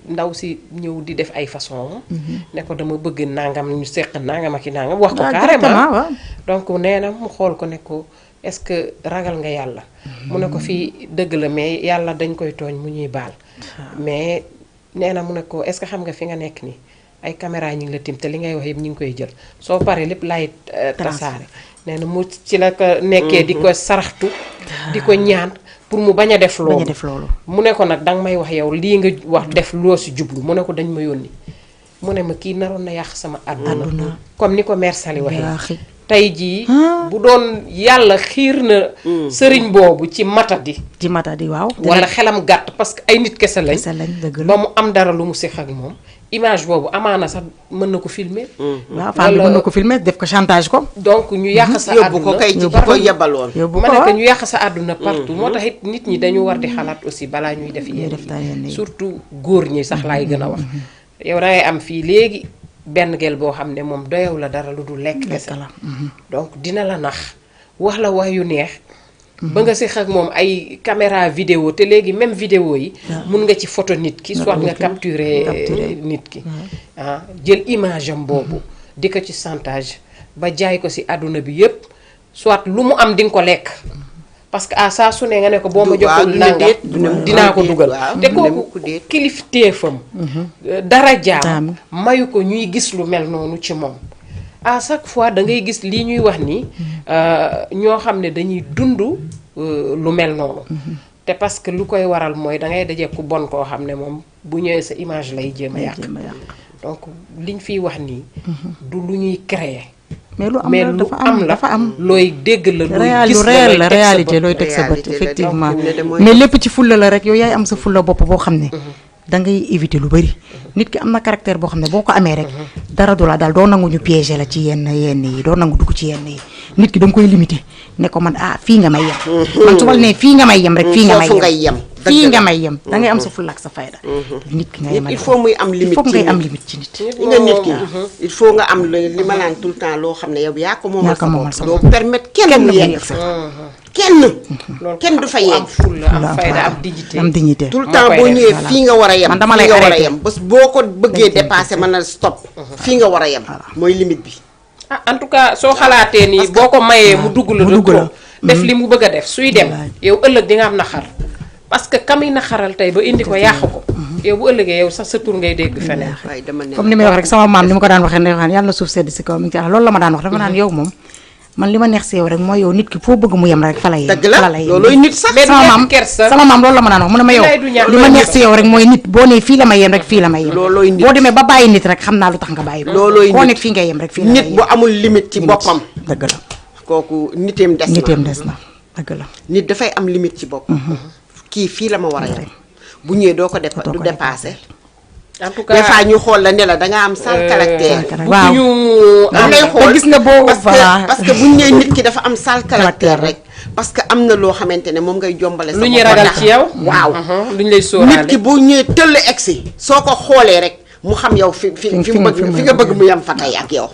ndaw si ñëw di def ay façon ne ko dama bëgg nangam ñu seq nangam ak i nangam wax ko carrément donc nee na mu xool ko ne ko est-ce que ragal nga yàlla mu ne ko fii dëgg la mais yàlla dañ koy tooñ mu ñuy baal mais nee na mu ne ko est-ce que xam nga fi nga nekk nii ay caméra ñu ngi la tim te li ngay wax yëpp ñu ngi koy jël soo paree lépp laay tasaare nee na mu ci la ko nekkee di ko saraxtu di ko ñaan pour mu bañ a def loolu mu ne ko nag danga may wax yow lii nga wax def loo si jublu mu ne ko dañ ma yónni mu ne ma kii naroon na yàq sama àdduna comme ni ko mère Sali waxee tey jii bu doon yàlla xiir na sëriñ boobu ci matadi waaw wala xelam gàtt parce que ay nit kese lañ ba mu am dara lu mu séq ak moom image boobu amaana sax mën na ko filmer waaw femme bi mën na ko filmer def ko chantage ko donc ñu yàq sa àdduna yóbbu ko kay ci ko yebaloon ma ne ko ñu yàq sa àdduna partout moo tax it nit ñi dañu war di xalaat aussi balaa ñuy def yenn surtout góor ñi sax laay gën a wax yow dangay am fii léegi benn gel boo xam ne moom doyew la dara lu dul lekk kese la donc dina la nax wax la wax yu neex ba nga séq ak moom ay caméra vidéo te léegi même vidéo yi mun nga ci photo nit ki soit nga capturer nit ki jël image am boobu di ko ci chantage ba jaay ko si àdduna bi yépp soit lu mu am di nga ko lekk parce que saa su ne nga ne ko boo ma joxul nangam dinaa ko dugal te kooku kilifteefam dara jaam mayu ko ñuy gis lu mel noonu ci moom à chaque fois da ngay gis lii ñuy wax ni ñoo xam ne dañuy dund lu mel noonu te parce que lu koy waral mooy da ngay daje ku bon koo xam ne moom bu ñëwee sa image lay jéem a yàq donc liñ fiy wax nii du lu ñuy créer mais lu am dafa am looy dégg la looy gis réel la réalité looy teg sa bët effectivement mais lépp ci fulla la rek yow yaay am sa fulla bopp boo xam ne da ngay éviter lu bari nit ki am na caractère boo xam ne boo ko amee rek dara du la daal doo nangu ñu piéger la ci yenn yi doo nangu dugg ci yenn yi nit ki da nga koy limiter ne ko man fii nga may yem man su ma nee fii nga may yem rek fii nga may yem fii nga may yem da ngay am sa fulla ak sa fayda nit ki ngay may il faut muy am limite il faut ngay am limite ci nit nga nit ki il faut nga am li ma naan tout le temps loo xam ne yow yaa ko moomal sa bopp doo permettre kenn mu yegg fa kenn du fa yegg am fulla am fayda am dignité tout le temps boo ñëwee fii nga war a yem fii nga war a yem bés boo ko bëggee dépasser mën na stop fii nga war a yem mooy limite bi en tout cas soo xalaatee nii boo ko mayee mu dugg la def li mu bëgg a def suy dem yow ëllëg di nga am naxar parce que kam yi naxaral tey ba indi ko yàq ko yow bu ëllëgee yow sax sa tur ngay dégg feneen comme ni may wax rek sama maam ni ma ko daan waxee ne yàlla na suuf sedd si kaw mi ngi ci loolu la ma daan wax dafa naan yow moom man li ma neex si yow rek mooy yow nit ki foo bëgg mu yem rek fa la yem dëgg la loolooy nit sax sama maam loolu la ma daan wax mu ne ma yow li ma neex si yow rek mooy nit boo nee fii la may yem rek fii la may yem boo demee ba bàyyi nit rek xam naa lu tax nga bàyyi loolooy koo nekk fii ngay yem rek fii la nit bu amul limite ci boppam dëgg la kooku niteem des na dëgg la nit dafay am limite ci boppam kii fii la ma war a yem bu ñëwee doo ko du dépassé en tout cas des fois ñu xool la ne la da nga am sale caractère. waaw da ngay xool gis nga boo parce que bu ñu nee nit ki dafa am sale caractère rek. parce que am na loo xamante ne moom ngay jombale. lu ñuy ragal ci yow. waaw lu ñu lay sóoraale nit ki boo ñëwee tëll egsi soo ko xoolee rek mu xam yow fi nga bëgg mu yem fa tey ak yow.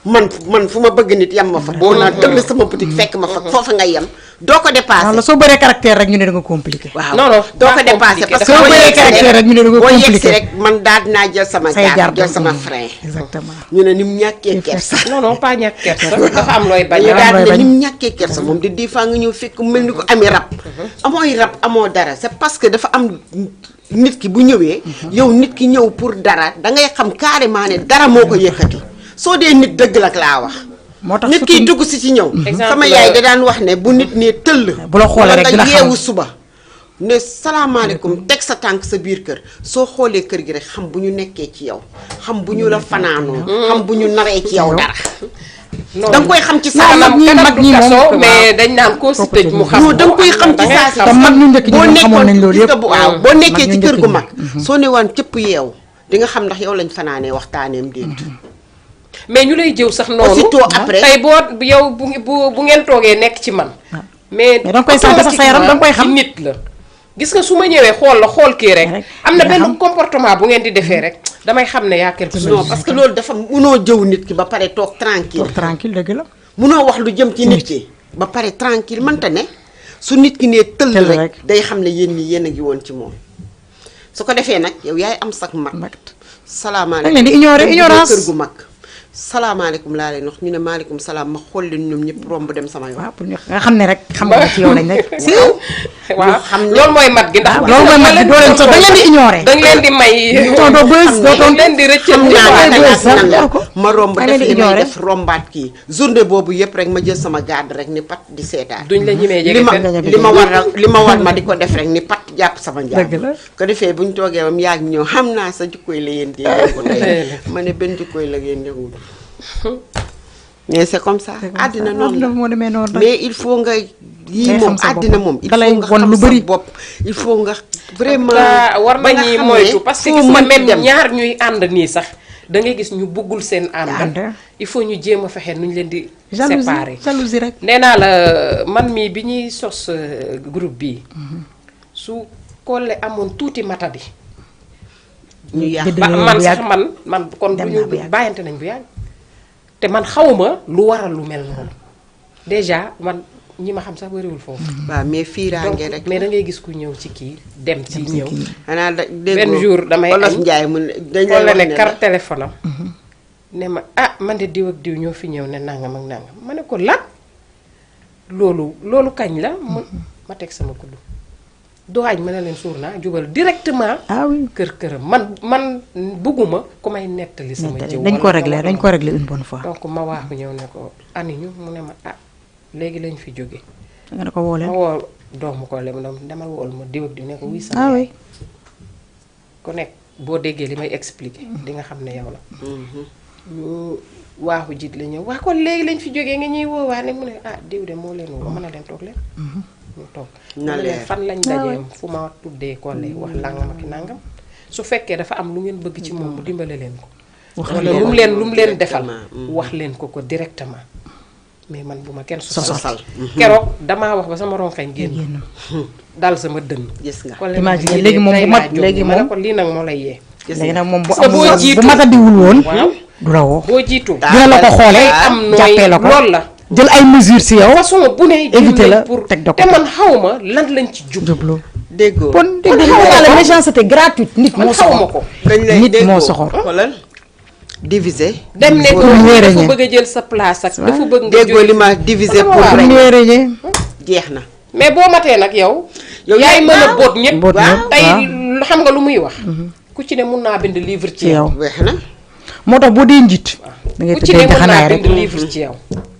man fu ma bëgg nit yem ma fa. boo naa tëll sama boutique fekk ma fa foofa nga yem. doo ko dépassé non soo bëree caractère rek ñu ne da nga compliqué. waaw non doo ko dépassé parce que soo bëree caractère rek ñu ne da nga compliqué boo yegsi rek man daal dinaa jël sama jaar jël sama frein. exactement ñu ne ni mu ñàkkee kersa. non pas ñàkk kersa dafa am looy bañ. ñu daal ne ni mu ñàkkee kersa moom di des fois nga ñëw fekk mel ni ko amee rab. amooy rab amoo dara c'est parce que dafa am nit ki bu ñëwee. yow nit ki ñëw pour dara da ngay xam carrément ne dara moo ko yëkkati soo dee nit dëgg la laa wax. moo tax nit kiy dugg si ci ñëw. sama yaay da daan wax ne bu nit nee tëll. bu la xoolee rek dina nga yeewu suba. ne salaamaaleykum teg sa tànk sa biir kër soo xoolee kër gi rek xam bu ñu nekkee ci yow xam bu ñu la fanaanoo. xam bu ñu naree ci yow dara. da nga koy xam ci saa mag ñi moom mais dañ naan koo si tëj mu xam. da nga koy xam ci saa si. te mag ñu njëkk ñi xamoon nañ loolu yëpp waaw boo nekkee ci kër gu mag. soo ne waan cëpp yeew di nga xam ndax yow lañ fanaanee waxtaaneem déet. mais ñu lay jëw sax noonu aussitôt après tey boo yow bu ngeen toogee nekk ci man. mais da nga koy sant sax sa yaram da nga koy xam nit la. gis nga su ma ñëwee xool kii rek. am na benn comportement bu ngeen di defee rek damay xam ne yaa quelque chose. non parce que loolu dafa munoo jëw nit ki ba pare toog tranquille. toog tranquille dëgg la. munoo wax lu jëm ci nit ki ba pare tranquille mënta ne su nit ki nee tëll rek day xam ne yéen ñi yéen a ngi woon ci moom su ko defee nag yow yaay am sax mag. salaamaaleykum da leen di ignorer ignorance kër gu mag. salaamaaleykum laa leen wax ñu ne maaleykum salaam ma xool leen ñoom ñëpp romb dem sama yoon. waaw pour nga xam ne rek xam nga ci yow lañ nekk. si waaw loolu mooy mat gi ndax. loolu mooy mat gi doo leen da leen di ignorer. da leen di may. doo bës doo leen di rëccal. ma romb def li may def rombaat kii journée boobu yëpp rek ma jël sama garde rek ni pat di seetaan. duñ la ñemee jege li ma war ma di ko def rek ni pat jàpp sama njàpp. dëgg la ko defee bu ñu toogee ba mu yàgg ñëw xam naa sa jikkoy la yéen di yëngu tey ma ne benn jikkoy la yéen yëngu mais c'est comme ça àddina noonu la moo demee noonu mais il faut nga yii moom àddina moom il faut nga won xam lu sa bëri bopp il faut nga vraiment war nañuy moytu parce que gis nga même ñaar ñuy ànd nii sax da ngay gis ñu buggul seen ànd il faut ñu jéem a fexe nu ñu leen di séparer jalousie rek nee naa la man mii bi ñuy sos groupe bii su Collé amoon tuuti matadi ñu yàq man sax man kon bu ñu bàyyante nañ bu yàgg te man xawma lu waral lu mel noonu déjà man ñi ma xam sax bariwul foofu. waaw mais fiiraange rek mais da ngay gis ku ñëw ci kii dem ci ñëw. xanaa benn jour damay Wolof Njaay mu dañ lay wax ne carte téléphone am ne ma man de diw ak diw ñoo fi ñëw ne nangam ak nangam ma ne ko lan loolu kañ la ma teg sama kuddu doxaaj ma ne leen suur naa jubal directement. këram man bugguma ku may nettali sama jëw. dañ ko réglé une bonne fois. donc ma waaxu ñëw ne ko ani ñu mu ne ma léegi lañ fi jóge nga ne ko woo leen ma woo doomu ko le ma demal wool ma diw ak di ne ko wuy sa ku nekk boo déggee li may expliquer di nga xam ne yow la ñu waaxu jiit la ñëw waa kon léegi lañ fi jógee nga ñuy woowaa ne mu ne diw de moo leen woo mën a leen toog leen ñu toog na leen fan lañ dajee fu ma tuddee Collé wax langam ak nangam su fekkee dafa am lu ngeen bëgg ci moom mu dimbale leen ko wala lu mu leen defal wax leen ko directement mais man bu ma kenn sosal keroog damaa wax ba sama ronxañ génn dal sama dënn gis nga imagine léegi moom bu mat léegi ma ne moom ko lii nag moo lay yee léegi nag moom bu parce que boo amul jiitu bu matadiwul woon waaw du la woo boo jiitu dina la ko xoolee am nooy jàppee la ko loolu la jël ay mesures si yow façon bu ne éviter la pour teg da ko te man xawma lan lañ ci jub jublu déggoo bon déggoo la méchanceté gratuite nit man moo xawma soxor ko dañ lay nit moo déggoo soxor xoolal diviser dem ne ko Pour dafa ñeereñe. bëgg a jël sa place ak dafa bëgg nga déggoo jóge li ma diviser pour waaw. régner ñee reñee jeex na mais boo matee nag yow Yow yaay yaay mën a waaw. boot ñëpp Boot ñëpp, tey waaw. xam nga lu muy wax ku ci ne mun naa bind livre ci ci yow weex na moo tax boo dee njiit da ngay ku ci ne tëddee mun naa jaxanaay rek bind livre ci yow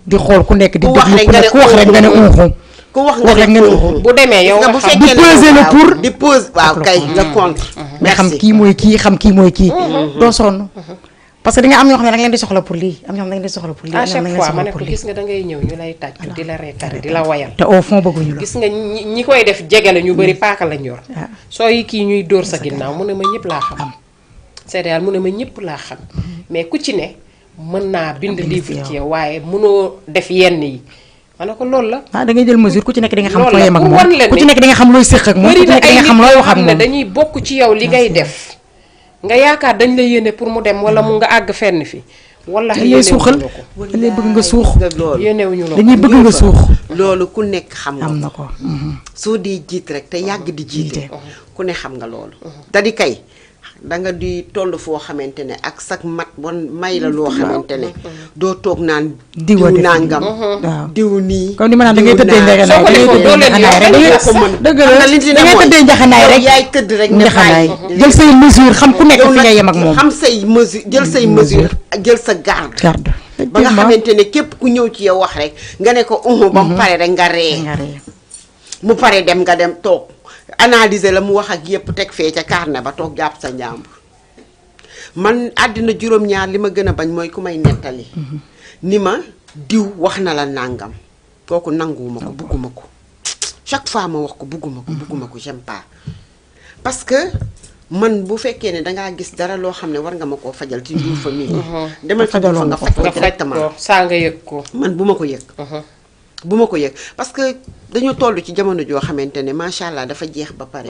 di xool ku nekk di Ku wax déglu rek ku nga nekk ne ku wax rek nga ne unxu ku wax wax rek nga ne unxu bu demee yow nga nga bu xam fekkee Di peser le pour. di pose waaw kay le contre mais xam kii mooy kii xam kii mooy kii doo sonn parce que di nga am ñoo xam ne da nga leen di soxla pour lii am ñoo xam ne da nga leen di soxla pour lii à am ñoo xam chaque ne da nga leen fois ma soxla ne ko pour lii gis nga da ngay ñëw ñu lay tàcc di la reetare di la wayal te au fond bëgguñu la gis nga ñi koy def jegale ñu bëri paaka lañ yor sooy kii ñuy dóor sa ginnaaw mu ne ma ñëpp laa xam c'est-à-dire mu ne ma ñëpp laa xam mais ku ci ne mën naa bind livre ci yow waaye mënoo def yenn yi ma ne ko loolu la da ngay jël mesure ku ci nekk di nga xam Loolu foo la, yem ak pour wan moom leen ku ci ni nekk di nga xam looy séq ak moom ku bëri ci na nekk di ay nga nit xam looy yoo wax ak xam ne moom dañuy bokk ci yow li ngay def nga yaakaar dañ la yéene pour mu dem wala mu nga àgg fenn fi wala dañ lay suuxal dañ lay bëgg nga suux loolu yéenewuñu la dañuy bëgg nga suux loolu ku nekk xam nga am na ko soo di jiit rek te yàgg di jiite ku ne xam nga loolu dadi kay da nga di toll foo xamante ne ak sak mat bon may la loo xamante ne doo toog naan Diw a diw def nangam waaw diw nii comme ni ma naan da ngay diw tëddee naa. njaxanaay Soo ko da ngay defoon tëddee doo leen njaxanaay rek yow. da ngay tëddee njaxanaay rek yaay tëdd rek ne njaxanaay bàyyi. jël say mesure xam ku nekk yow fi nag nga yem ak moom xam say mesure jël say mesure jël sa garde garde ba nga xamante ne képp ku ñëw ci yow wax rek nga ne ko ba mu pare rek nga ree nga ree mu pare dem nga dem toog analyser la mu wax ak yépp teg fee ca carnet ba toog jàpp sa njàmbur man àddina juróom-ñaar li ma gën a bañ mooy ku may nettali ni ma diw wax na la nàngam kooku nanguwuma ko bugguma ko chaque fois ma wax ko bugguma ko j'aime pas parce que man bu fekkee ne dangaa gis dara loo xam ne war nga ma koo fajal ci biir famille demal ci biir fa nga faj ko nga faj directement ko saa nga yëg ko man bu ma ko yëg bu ma ko yëg parce que dañu toll ci jamono joo xamante ne macha allah dafa jeex ba pare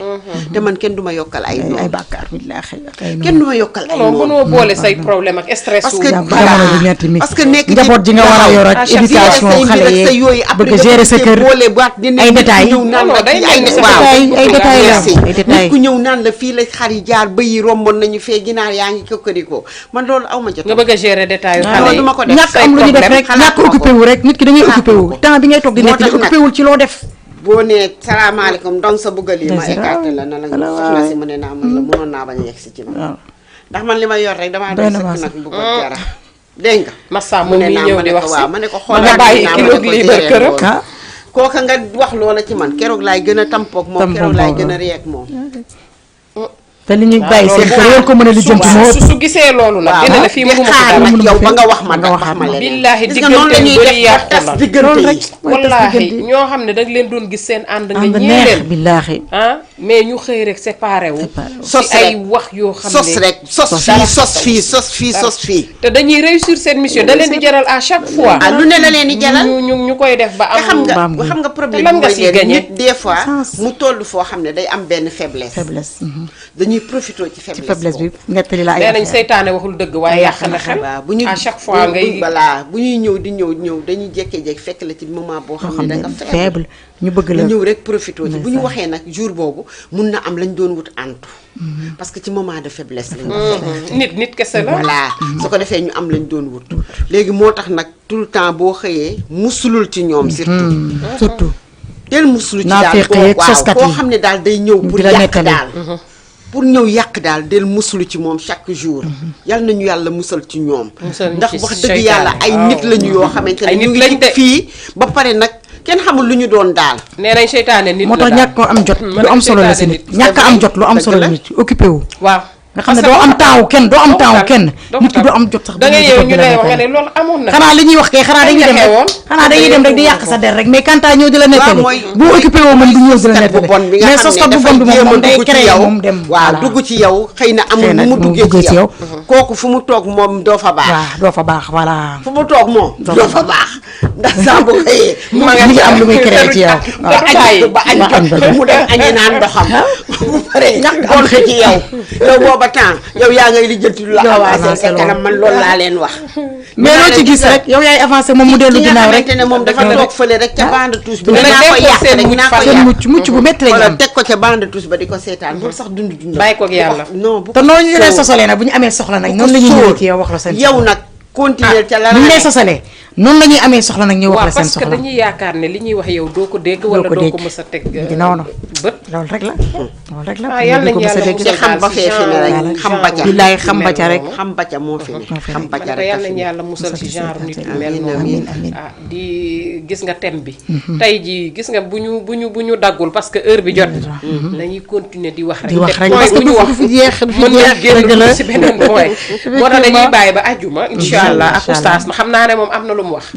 te man kenn du ma yokkal ay ay noonu bàkkaar billaahi ak ay kenn du ma yokkal ay non noonu mënoo boole say problème ak stress parce que jamono bi metti mi parce que nekk ci njaboot ji nga war a yor ak à chaque éducation say mbir xale ak sa yi yooyu après bëgg a gérer sa kër boole baat di ay détails ñëw naan Non, la non, day fii ay mel ni sa waaw détails, ay détails la, merci. ay détails. nit ku ñëw naan la fii la xar yi jaar bëy yi romboon nañu fee ginaar yaa ngi kokkarikoo man loolu aw ma jot nga bëgg a gérer détail yu non, xale yi du ma ko def. ñàkk am lu ñu def rek xalaat ñàkk ma ko. occupé wu rek nit ki da ngay Xalaat occupé ma wu ko. temps bi ngay toog di Moo nekk di tax nag- occupé wul ci loo def boo nee salaamaaleykum donc sa bëggal yi ma Dëgg la. écarté la na la Voilà, soxna waaw. si mu ne naa mën la mënoon naa bañ a yegg si ci man waaw ndax man li ma yor rek damaa Doy doy na sëkk waar nag sax. bu ko jara dégg nga Massa mu moom ne mi naa ñëw ma di ne wax ko si waaw ma ne ko ma xoolal nga bàyyi naa ma kilo ne ko liibar gérer këram loolu. ah kooka nga wax loola ci man keroog laay gën a tampoog moom Tampoog keroog laay moom, gën a waaw. ree ak moom te li ñuy bàyyi loolu seen bu kër war ko mën a lijjanti moo su gisee loolu nag waaw dina la fii di mënuma ko xaar dara nag yow ba nga wax ma nga da waxaat wax ma ma. leneen billaahi gis nga noonu la ñuy diggante yu def bëri ba tas yàqu na. diggante loolu yi rek mooy tas wallaahi diggante ñoo xam ne da nga leen doon gis seen ànd nga ànd ñee neex leen billaahi ah mais ñu xëy rek séparé wu Sos ci ay rek. wax yoo xam sos ne rek sos fii sos fii sos fii sos fii te dañuy réussir seen mission da leen di jaral à chaque fois ah lu ne la leen di jalal ñu koy def ba te xam am nga Mbaam gi. xam nga problème lan nga mooy siy leen gagné? nit des fois Sens. mu toll foo xam ne day am benn faiblesse faiblesse dañuy profité ci ci faiblesse faiblesse bi boobu. nettali la ay nee nañ affaire. seytaane waxul dëgg waaye yàq na xel waaw bu ñu à chaque fois ngay voilà bu ñuy ñëw di ñëw dañuy jékkee-jékki fekk la ci moment boo xam xam ne da ne nga faible faible ñu bëgg la nga ñëw rek profité ci bu ñu Ndeysaan. waxee nag jour boobu mun na am lañ doon wut antu parce que ci moment de faiblesse lañ ko fekk nit kese la voilà su ko defee ñu am lañ doon wut léegi moo tax nag tout le temps boo xëyee musulul ci ñoom surtout surtout del musulu ci Naa daal feqee ak waaw soskat koo yi. xam ne daal day ñëw pour di la yàq nettali. daal pour ñëw yàq daal del musulu ci moom chaque jour yal nañu yàlla musal ci ñoom Musal ñu ndax ci wax dëgg seytaane. yàlla ay Waaw. nit lañu yoo xamante ne Ay ñu nit ngi lañ ci de. fii ba pare nag kenn xamul lu ñu doon daal nee nañ seytaane nit moo la tax daal. ñàkk ko am jot Ma lu ne am solo la si seytaane nit nit. ñàkk am jot lu am Dëgg solo la la. nit occupé wu waaw nga xam ne doo am temps kenn doo am temps kenn nit ki doo am jot sax da ngay yow ñu lay wax nga ne loolu amoon na xanaa li ñuy wax kay xanaa dañuy dem rek di yàq sa der rek mais quand ñëw di la nettali bu occupé woo moom di ñëw di la nettali mais sos ko bu bon bi moom day créé moom dem waaw dugg ci yow xëy na amul nu mu duggee ci yow kooku fu mu toog moom doo fa baax waaw doo fa baax voilà fu mu toog moom doo fa baax ndax saa bu xëyee mu ngi am lu muy créé ci yow ba añ jot mu dem añi naan ndoxam bu paree gont ci yow booba temps yow yaa ngay lijjanti lu la avancé sa kanam man loolu laa leen wax mais loo ci gis rek yow yaay avancé moom mu dellu ginnaaw rek ne moom dafa toog fële rek ca bande touche bi naa ko yàq rek naa ko yàq mucc bu métti lañ am teg ko ca bande touche ba di ko seetaan loolu sax dund bàyyi ko ak yàlla non te noonu ñu leen sosalee nag bu ñu amee soxla nag noonu la ñuy ñëwee ci yow wax la seen yow nag continuer ca la bu ñu lay sosalee noonu la ñuy amee soxla nag ñu wax la seen soxla parce que dañuy yaakaar ne li ñuy wax yow doo ko dégg wala doo ko mës a teg non bët loolu rek la yàlla nañu yàlla ci xam ba fee fi ne rek xam ba ca billaay xam ba ca rek xam ba ca moo fi ne xam ba ca rek yàlla nañu yàlla musal ci genre nit yu mel noonu di gis nga thème bi tey ji gis nga bu ñu daggul parce que heure bi jot dañuy continuer di wax rek parce que bu ñu wax fi jeex mën na génn ci beneen point moo tax dañuy bàyyi ba àjjuma insha allah ak oustaz ma xam naa ne moom am na lu mu wax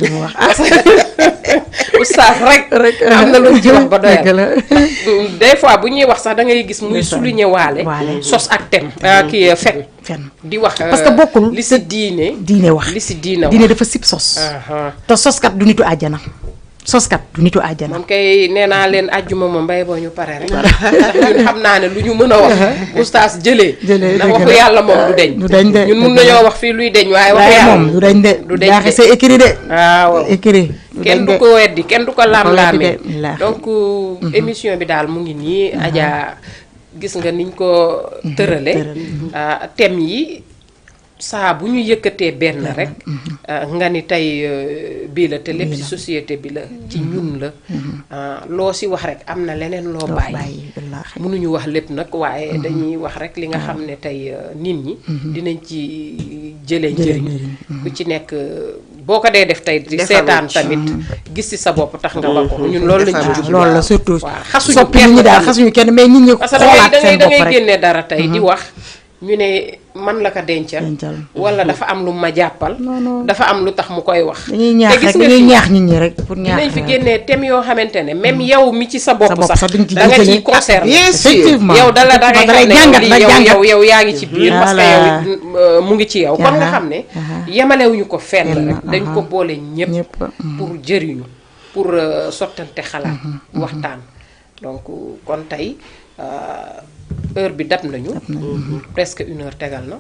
oustaz rek am na lu mu ci wax ba doyal des fois bu ñuy wax sax da ngay gis muy souligner waale sos ak thème kii fen di wax parce que bokkul li si diine wax li si diine dafa sib sos te soskat du nitu àjjana moom kay nee naa leen àjjuma moom mbay boo ñu pare rek ndax ñun xam naa ne lu ñu mën a wax oustaz jëlee ndax waxu yàlla moom du deñ de ñun mun nañoo wax fii luy deñ waaye waxu yàlla moom du deñ de jaaxe c'est écrit de waaw écrit kenn du ko weddi kenn du ko laam-laamee donc émission bi daal mu ngi nii Adja gis nga niñ ko tërale thème yi saa bu ñu yëkkatee benn rek nga ni tey bii la te lépp ci société bi la ci ñun la loo si wax rek am na leneen loo bàyyi mënuñu wax lépp nag waaye dañuy wax rek li nga xam ne tey nit ñi dinañ ci jëlee njëriñ ku ci nekk boo ko dee def tey di seetaan tamit gis ci sa bopp tax nga ba ko ñun loolu lañ ci jublu loolu la surtout xasuñu kenn daal xasuñu kenn mais nit ñi xoolaat seen bopp rek da ngay génne dara tey di wax ñu ne man la ko dencal wala dafa am lu ma jàppal dafa am lu tax mu koy wax dañuy ñaax nit ñi rek pour ñaax dinañ fi génnee thème yoo xamante ne même yow mi ci sa bopp sax da nga ciy concerné effectivement yow da ngay xam ne yow yaa ngi ci biir parce que yow mu ngi ci yow kon nga xam ne yemalewuñu ko fenn rek dañ ko boole ñëpp pour jëriñu pour sottante xalaat waxtaan donc kon tey heure bi dab nañu presque 1 heure tegal na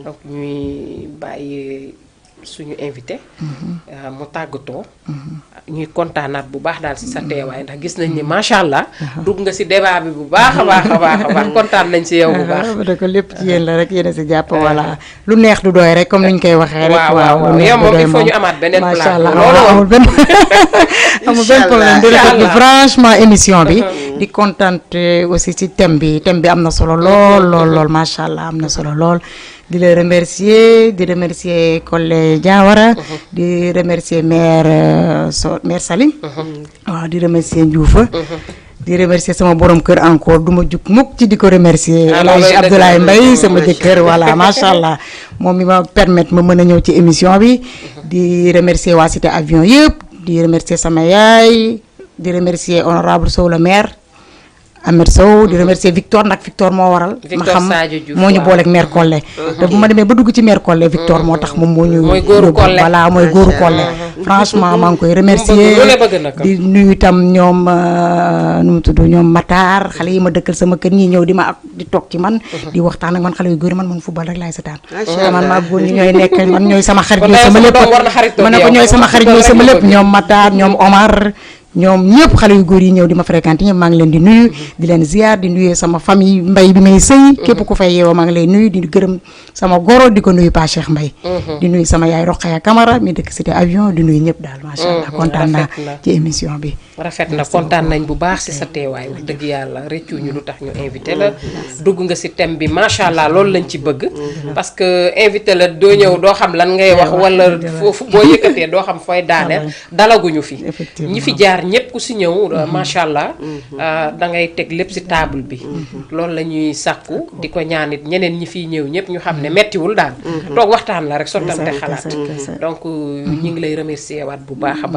donc ñuy bàyyi suñu invité mu tàggatoo ñuy kontaanaat bu baax daal ci sa teewaay ndax gis nañ ni macha allah dugg nga ci débat bi bu baax a baax kontaan nañ ci yow bu baax da ko lépp ci yéen la rek yéen a ci jàpp voilà lu neex du doy rek comme ni ñu koy waxee rek waaw yow moom il faut ñu amaat beneen macha allah amul benn problème di rafetlu franchement émission bi di kontaan aussi ci thème bi am na solo lool macha allah am na solo lool di la remercier Collé Diawara di remercier maire Salim waaw di remercier Ndioufa di remercier sama borom kër encore du ma jug mukk ci di ko remercier El Hadj Abdoulaye Mbaye sama jëkkër voilà macha allah moom mi ma permettre ma mën a ñëw ci émission bi di remercier waa Cité Avion yëpp di remercier sama yaay di remercier honorable Sow le maire Ahmed Sow di remercier Victor ndax Victor moo waral ma xam moo ñu booleeg maire Collé te bu ma demee ba dugg ci maire Collé Victor moo tax moom moo ñu mooy góoru Collé franchement maa ngi koy remercier di nuyu itam ñoom nu mu tudd ñoom Matar xale yi ma dëkkal sama kër ñii ñëw di toog ci man di waxtaan ak man xale yu góor man football rek laay setaan man maa góor ñi ñooy nekk man ñooy sama xarit ñooy sama lépp ma ne ko ñooy sama xarit ñooy sama lépp ñoom Matar ñoom Omar ñoom ñëpp xale yu góor yi ñëw di ma fréquenté ñëpp maa ngi leen di nuyu di leen ziar di nuyu sama famille Mbaye bi may sëy képp ku fay yeewoo maa ngi lay nuyu di gërëm sama goro di ko nuyu Pa Cheikh Mbaye di nuyu sama yaay Rokhaya Camara mi dëkk Cité Avion di nuyu ñëpp daal macha allah kontaan naa ci émission bi rafet na kontaan nañ bu baax ci sa teewaay wax dëgg yàlla rëccu ñu lu tax ñu invité la dugg nga ci thème bi macha allah loolu lañ ci bëgg parce que invité la doo ñëw doo xam lan ngay wax wala foofu boo yëkkatee doo xam fooy daaneel dalaguñu fi ñi fi jaar ziar ñëpp ku si ñëw macha allah da ngay teg lépp si table bi loolu la ñuy sàkku di ko ñaan it ñeneen ñi fiy ñëw ñëpp ñu xam ne mettiwul daal toog waxtaan la rek sottante xalaat donc ñu ngi lay remercier waat bu baax a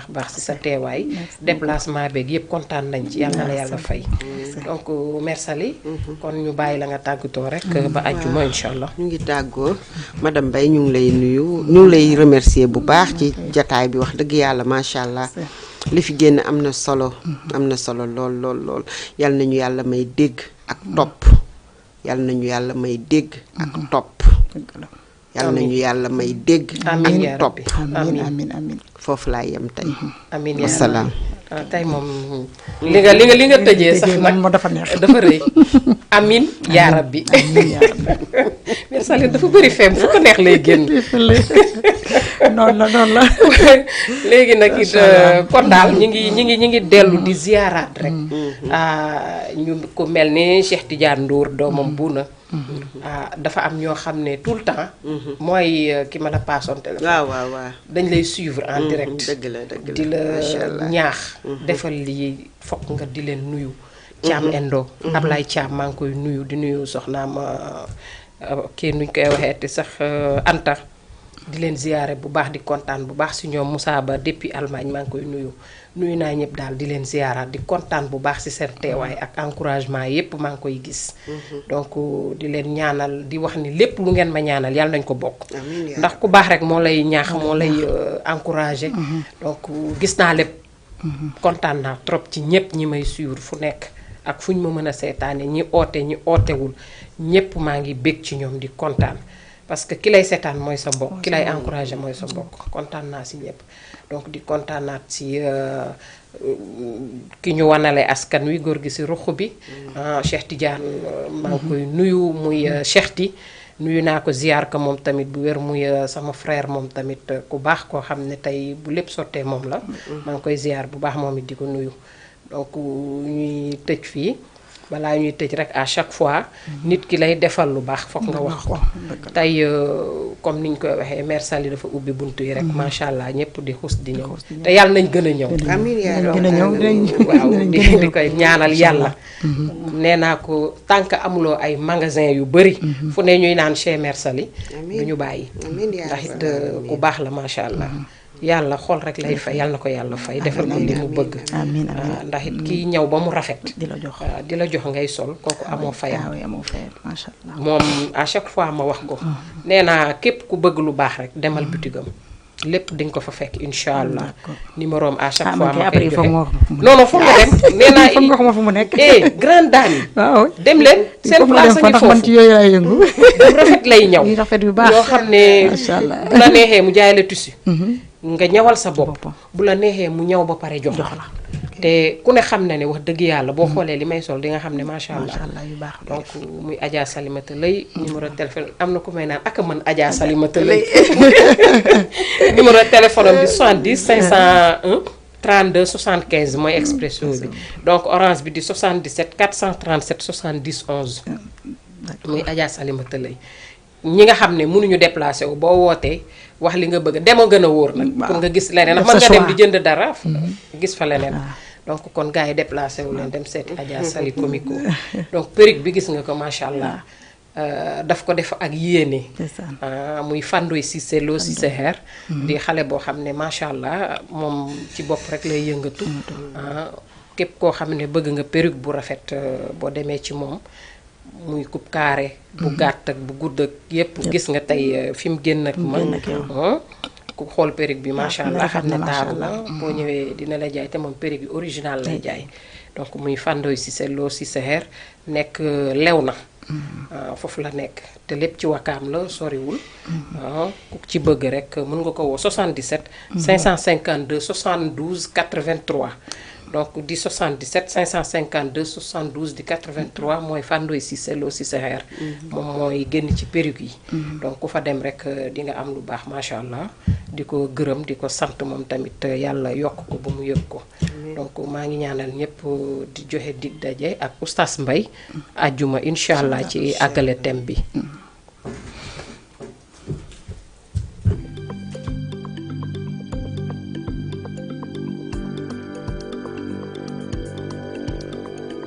baax si sa teewaay déplacement beeg yëpp kontaan nañ ci yàlla na la yàlla fay donc Mersali kon ñu bàyyi la nga tàggatoo rek ba àjjuma incha allah. ñu ngi tàggoo madame Mbaye ñu ngi lay nuyu ñu ngi lay remercier bu baax ci jataay bi wax dëgg yàlla macha allah li fi génn am na solo lool yal nañu yàlla may dégg ak topp yal nañu yàlla may dégg ak topp yal nañu yàlla may dégg ak topp amiin foofu laa yem tey amiin wasalaam tey moom li nga tëjee sax nag dafa neex dafa rëy amin yaa rabbi Mersali dafa bëri feem fu ko neex lay génn noonu la léegi nag it kon daal ñu ngi dellu di ziaraat rek ñu ko mel ni Cheikh Tidiane Ndour doomam buuna dafa am ñoo xam ne tout le temps mooy ki ma la paasoon téléphone waaw dañ lay suivre en direct dëgg la di la ñaax defal lii fokk nga di leen nuyu Thiam Endo Ablaye Thiam maa ngi koy nuyu di nuyu soxnaam kii nuñ koy waxee te sax Anta di leen ziyaare bu baax di kontaan bu baax si ñoom Moussa Ba depuis Allemagne maa ngi koy nuyu naa ñëpp daal di leen ziyaaraat di kontaan bu baax si seen teewaay ak encouragement yépp maa ngi koy gis donc di leen ñaanal di wax ni lépp lu ngeen ma ñaanal yàlla nañ ko bokk ndax ku baax rek moo lay ñaax moo lay encouragé donc gis naa lépp kontaan naa trop ci ñëpp ñi may suivre fu nekk ak fu ñu ma mën a seetaane ñi oote ñi ootewul ñëpp maa ngi bég ci ñoom di kontaan parce que ki lay seetaan mooy sa mbokk ki lay encouragé mooy sa mbokk kontaan naa si ñëpp donc di kontaanaat si ki ñu wanale askan wi góor gi si ruq bi Cheikh Tidiane maa ngi koy nuyu muy Cheikh Ti nuyu naa ko ziar ko moom tamit bu wér muy sama frère moom tamit ku baax koo xam ne tey bu lépp sottee moom la maa ngi koy ziar bu baax moom it di ko nuyu donc ñuy tëj fii balaa ñuy tëj rek à chaque fois nit ki lay defal lu baax foog nga wax ko tey comme niñ koy waxee Mersali dafa ubbi buntu yi rek macha allah ñëpp di xus di ñëw te yàlla nañ gën a ñëw waaw di koy ñaanal yàlla nee naa ko tant que amuloo ay magasin yu bëri fu ne ñuy naan chez Mersali du ñu bàyyi ndax it ku baax la macha allah yàlla xol rek lay fay yàlla na ko yàlla fay defal ko li mu bëgg ndax it kii ñëw ba mu rafet di la jox ngay sol kooku amoo fayam macha allah moom à chaque fois ma wax ko nee naa képp ku bëgg lu baax rek demal butigam lépp di nga ko fa fekk incha allah numéro am à chaque fois ma koy joxe non foog nga dem nee naa foog nga xam fu mu nekk grande dame yi waaw dem leen seen place a ngi foofu man ci yooyu lay yëngu bu rafet lay ñëw yu rafet yu baax yoo xam ne bu la neexee mu jaay la tissu nga ñawal sa bopp bu la neexee mu ñaw ba pare jox la te ku ne xam na ne wax dëgg yàlla boo xoolee li may sol di nga xam ne macha allah yu baax donc muy Adja Salimata Lay numéro téléphone am na ku may naan ak a mën Adja Salimata Lay numéro téléphone am di 70 501 32 75 mooy expresso bi donc orange bi di 77 437 70 11 muy Adja Salimata Lay ñi nga xam ne mënuñu déplacé wu boo wootee wax li nga bëgg dem a gën a wóor nag pour nga gis leneen ndax mën nga dem di jënd dara gis fa leneen donc kon gars yi déplacé wu leen dem seeti Adja Sali Comico donc perruque bi gis nga ko macha allah daf ko def ak yéene muy Fandoy Cissé Lo Cissé Hair di xale boo xam ne macha allah moom ci bopp rek lay yëngatu képp koo xam ne bëgg nga perruque bu rafet boo demee ci moom muy coupe carré bu gàtt ak bu gudd ak yépp gis nga tey fi mu génn ak man ku xool perruque bi macha allah xam ne taaru la boo ñëwee dina la jaay te moom perruque bi original lay jaay donc muy Fandoy Cissé Lo Cissé Hair nekk lew na foofu la nekk te lépp ci wakaam la soriwul ku ci bëgg rek mën nga ko woo 77 552 72 83 donc di 77 552 72 di 83 mooy Fandoy Cissé Lo Cissé Hair moom mooy génn ci perruque yi donc ku fa dem rek di nga am lu baax macha allah di ko gërëm di ko sant moom tamit yàlla yokk ko ba mu yëg ko donc maa ngi ñaanal ñëpp di joxe dig daje ak oustaz Mbaye àjjuma incha allah ci àggale thème bi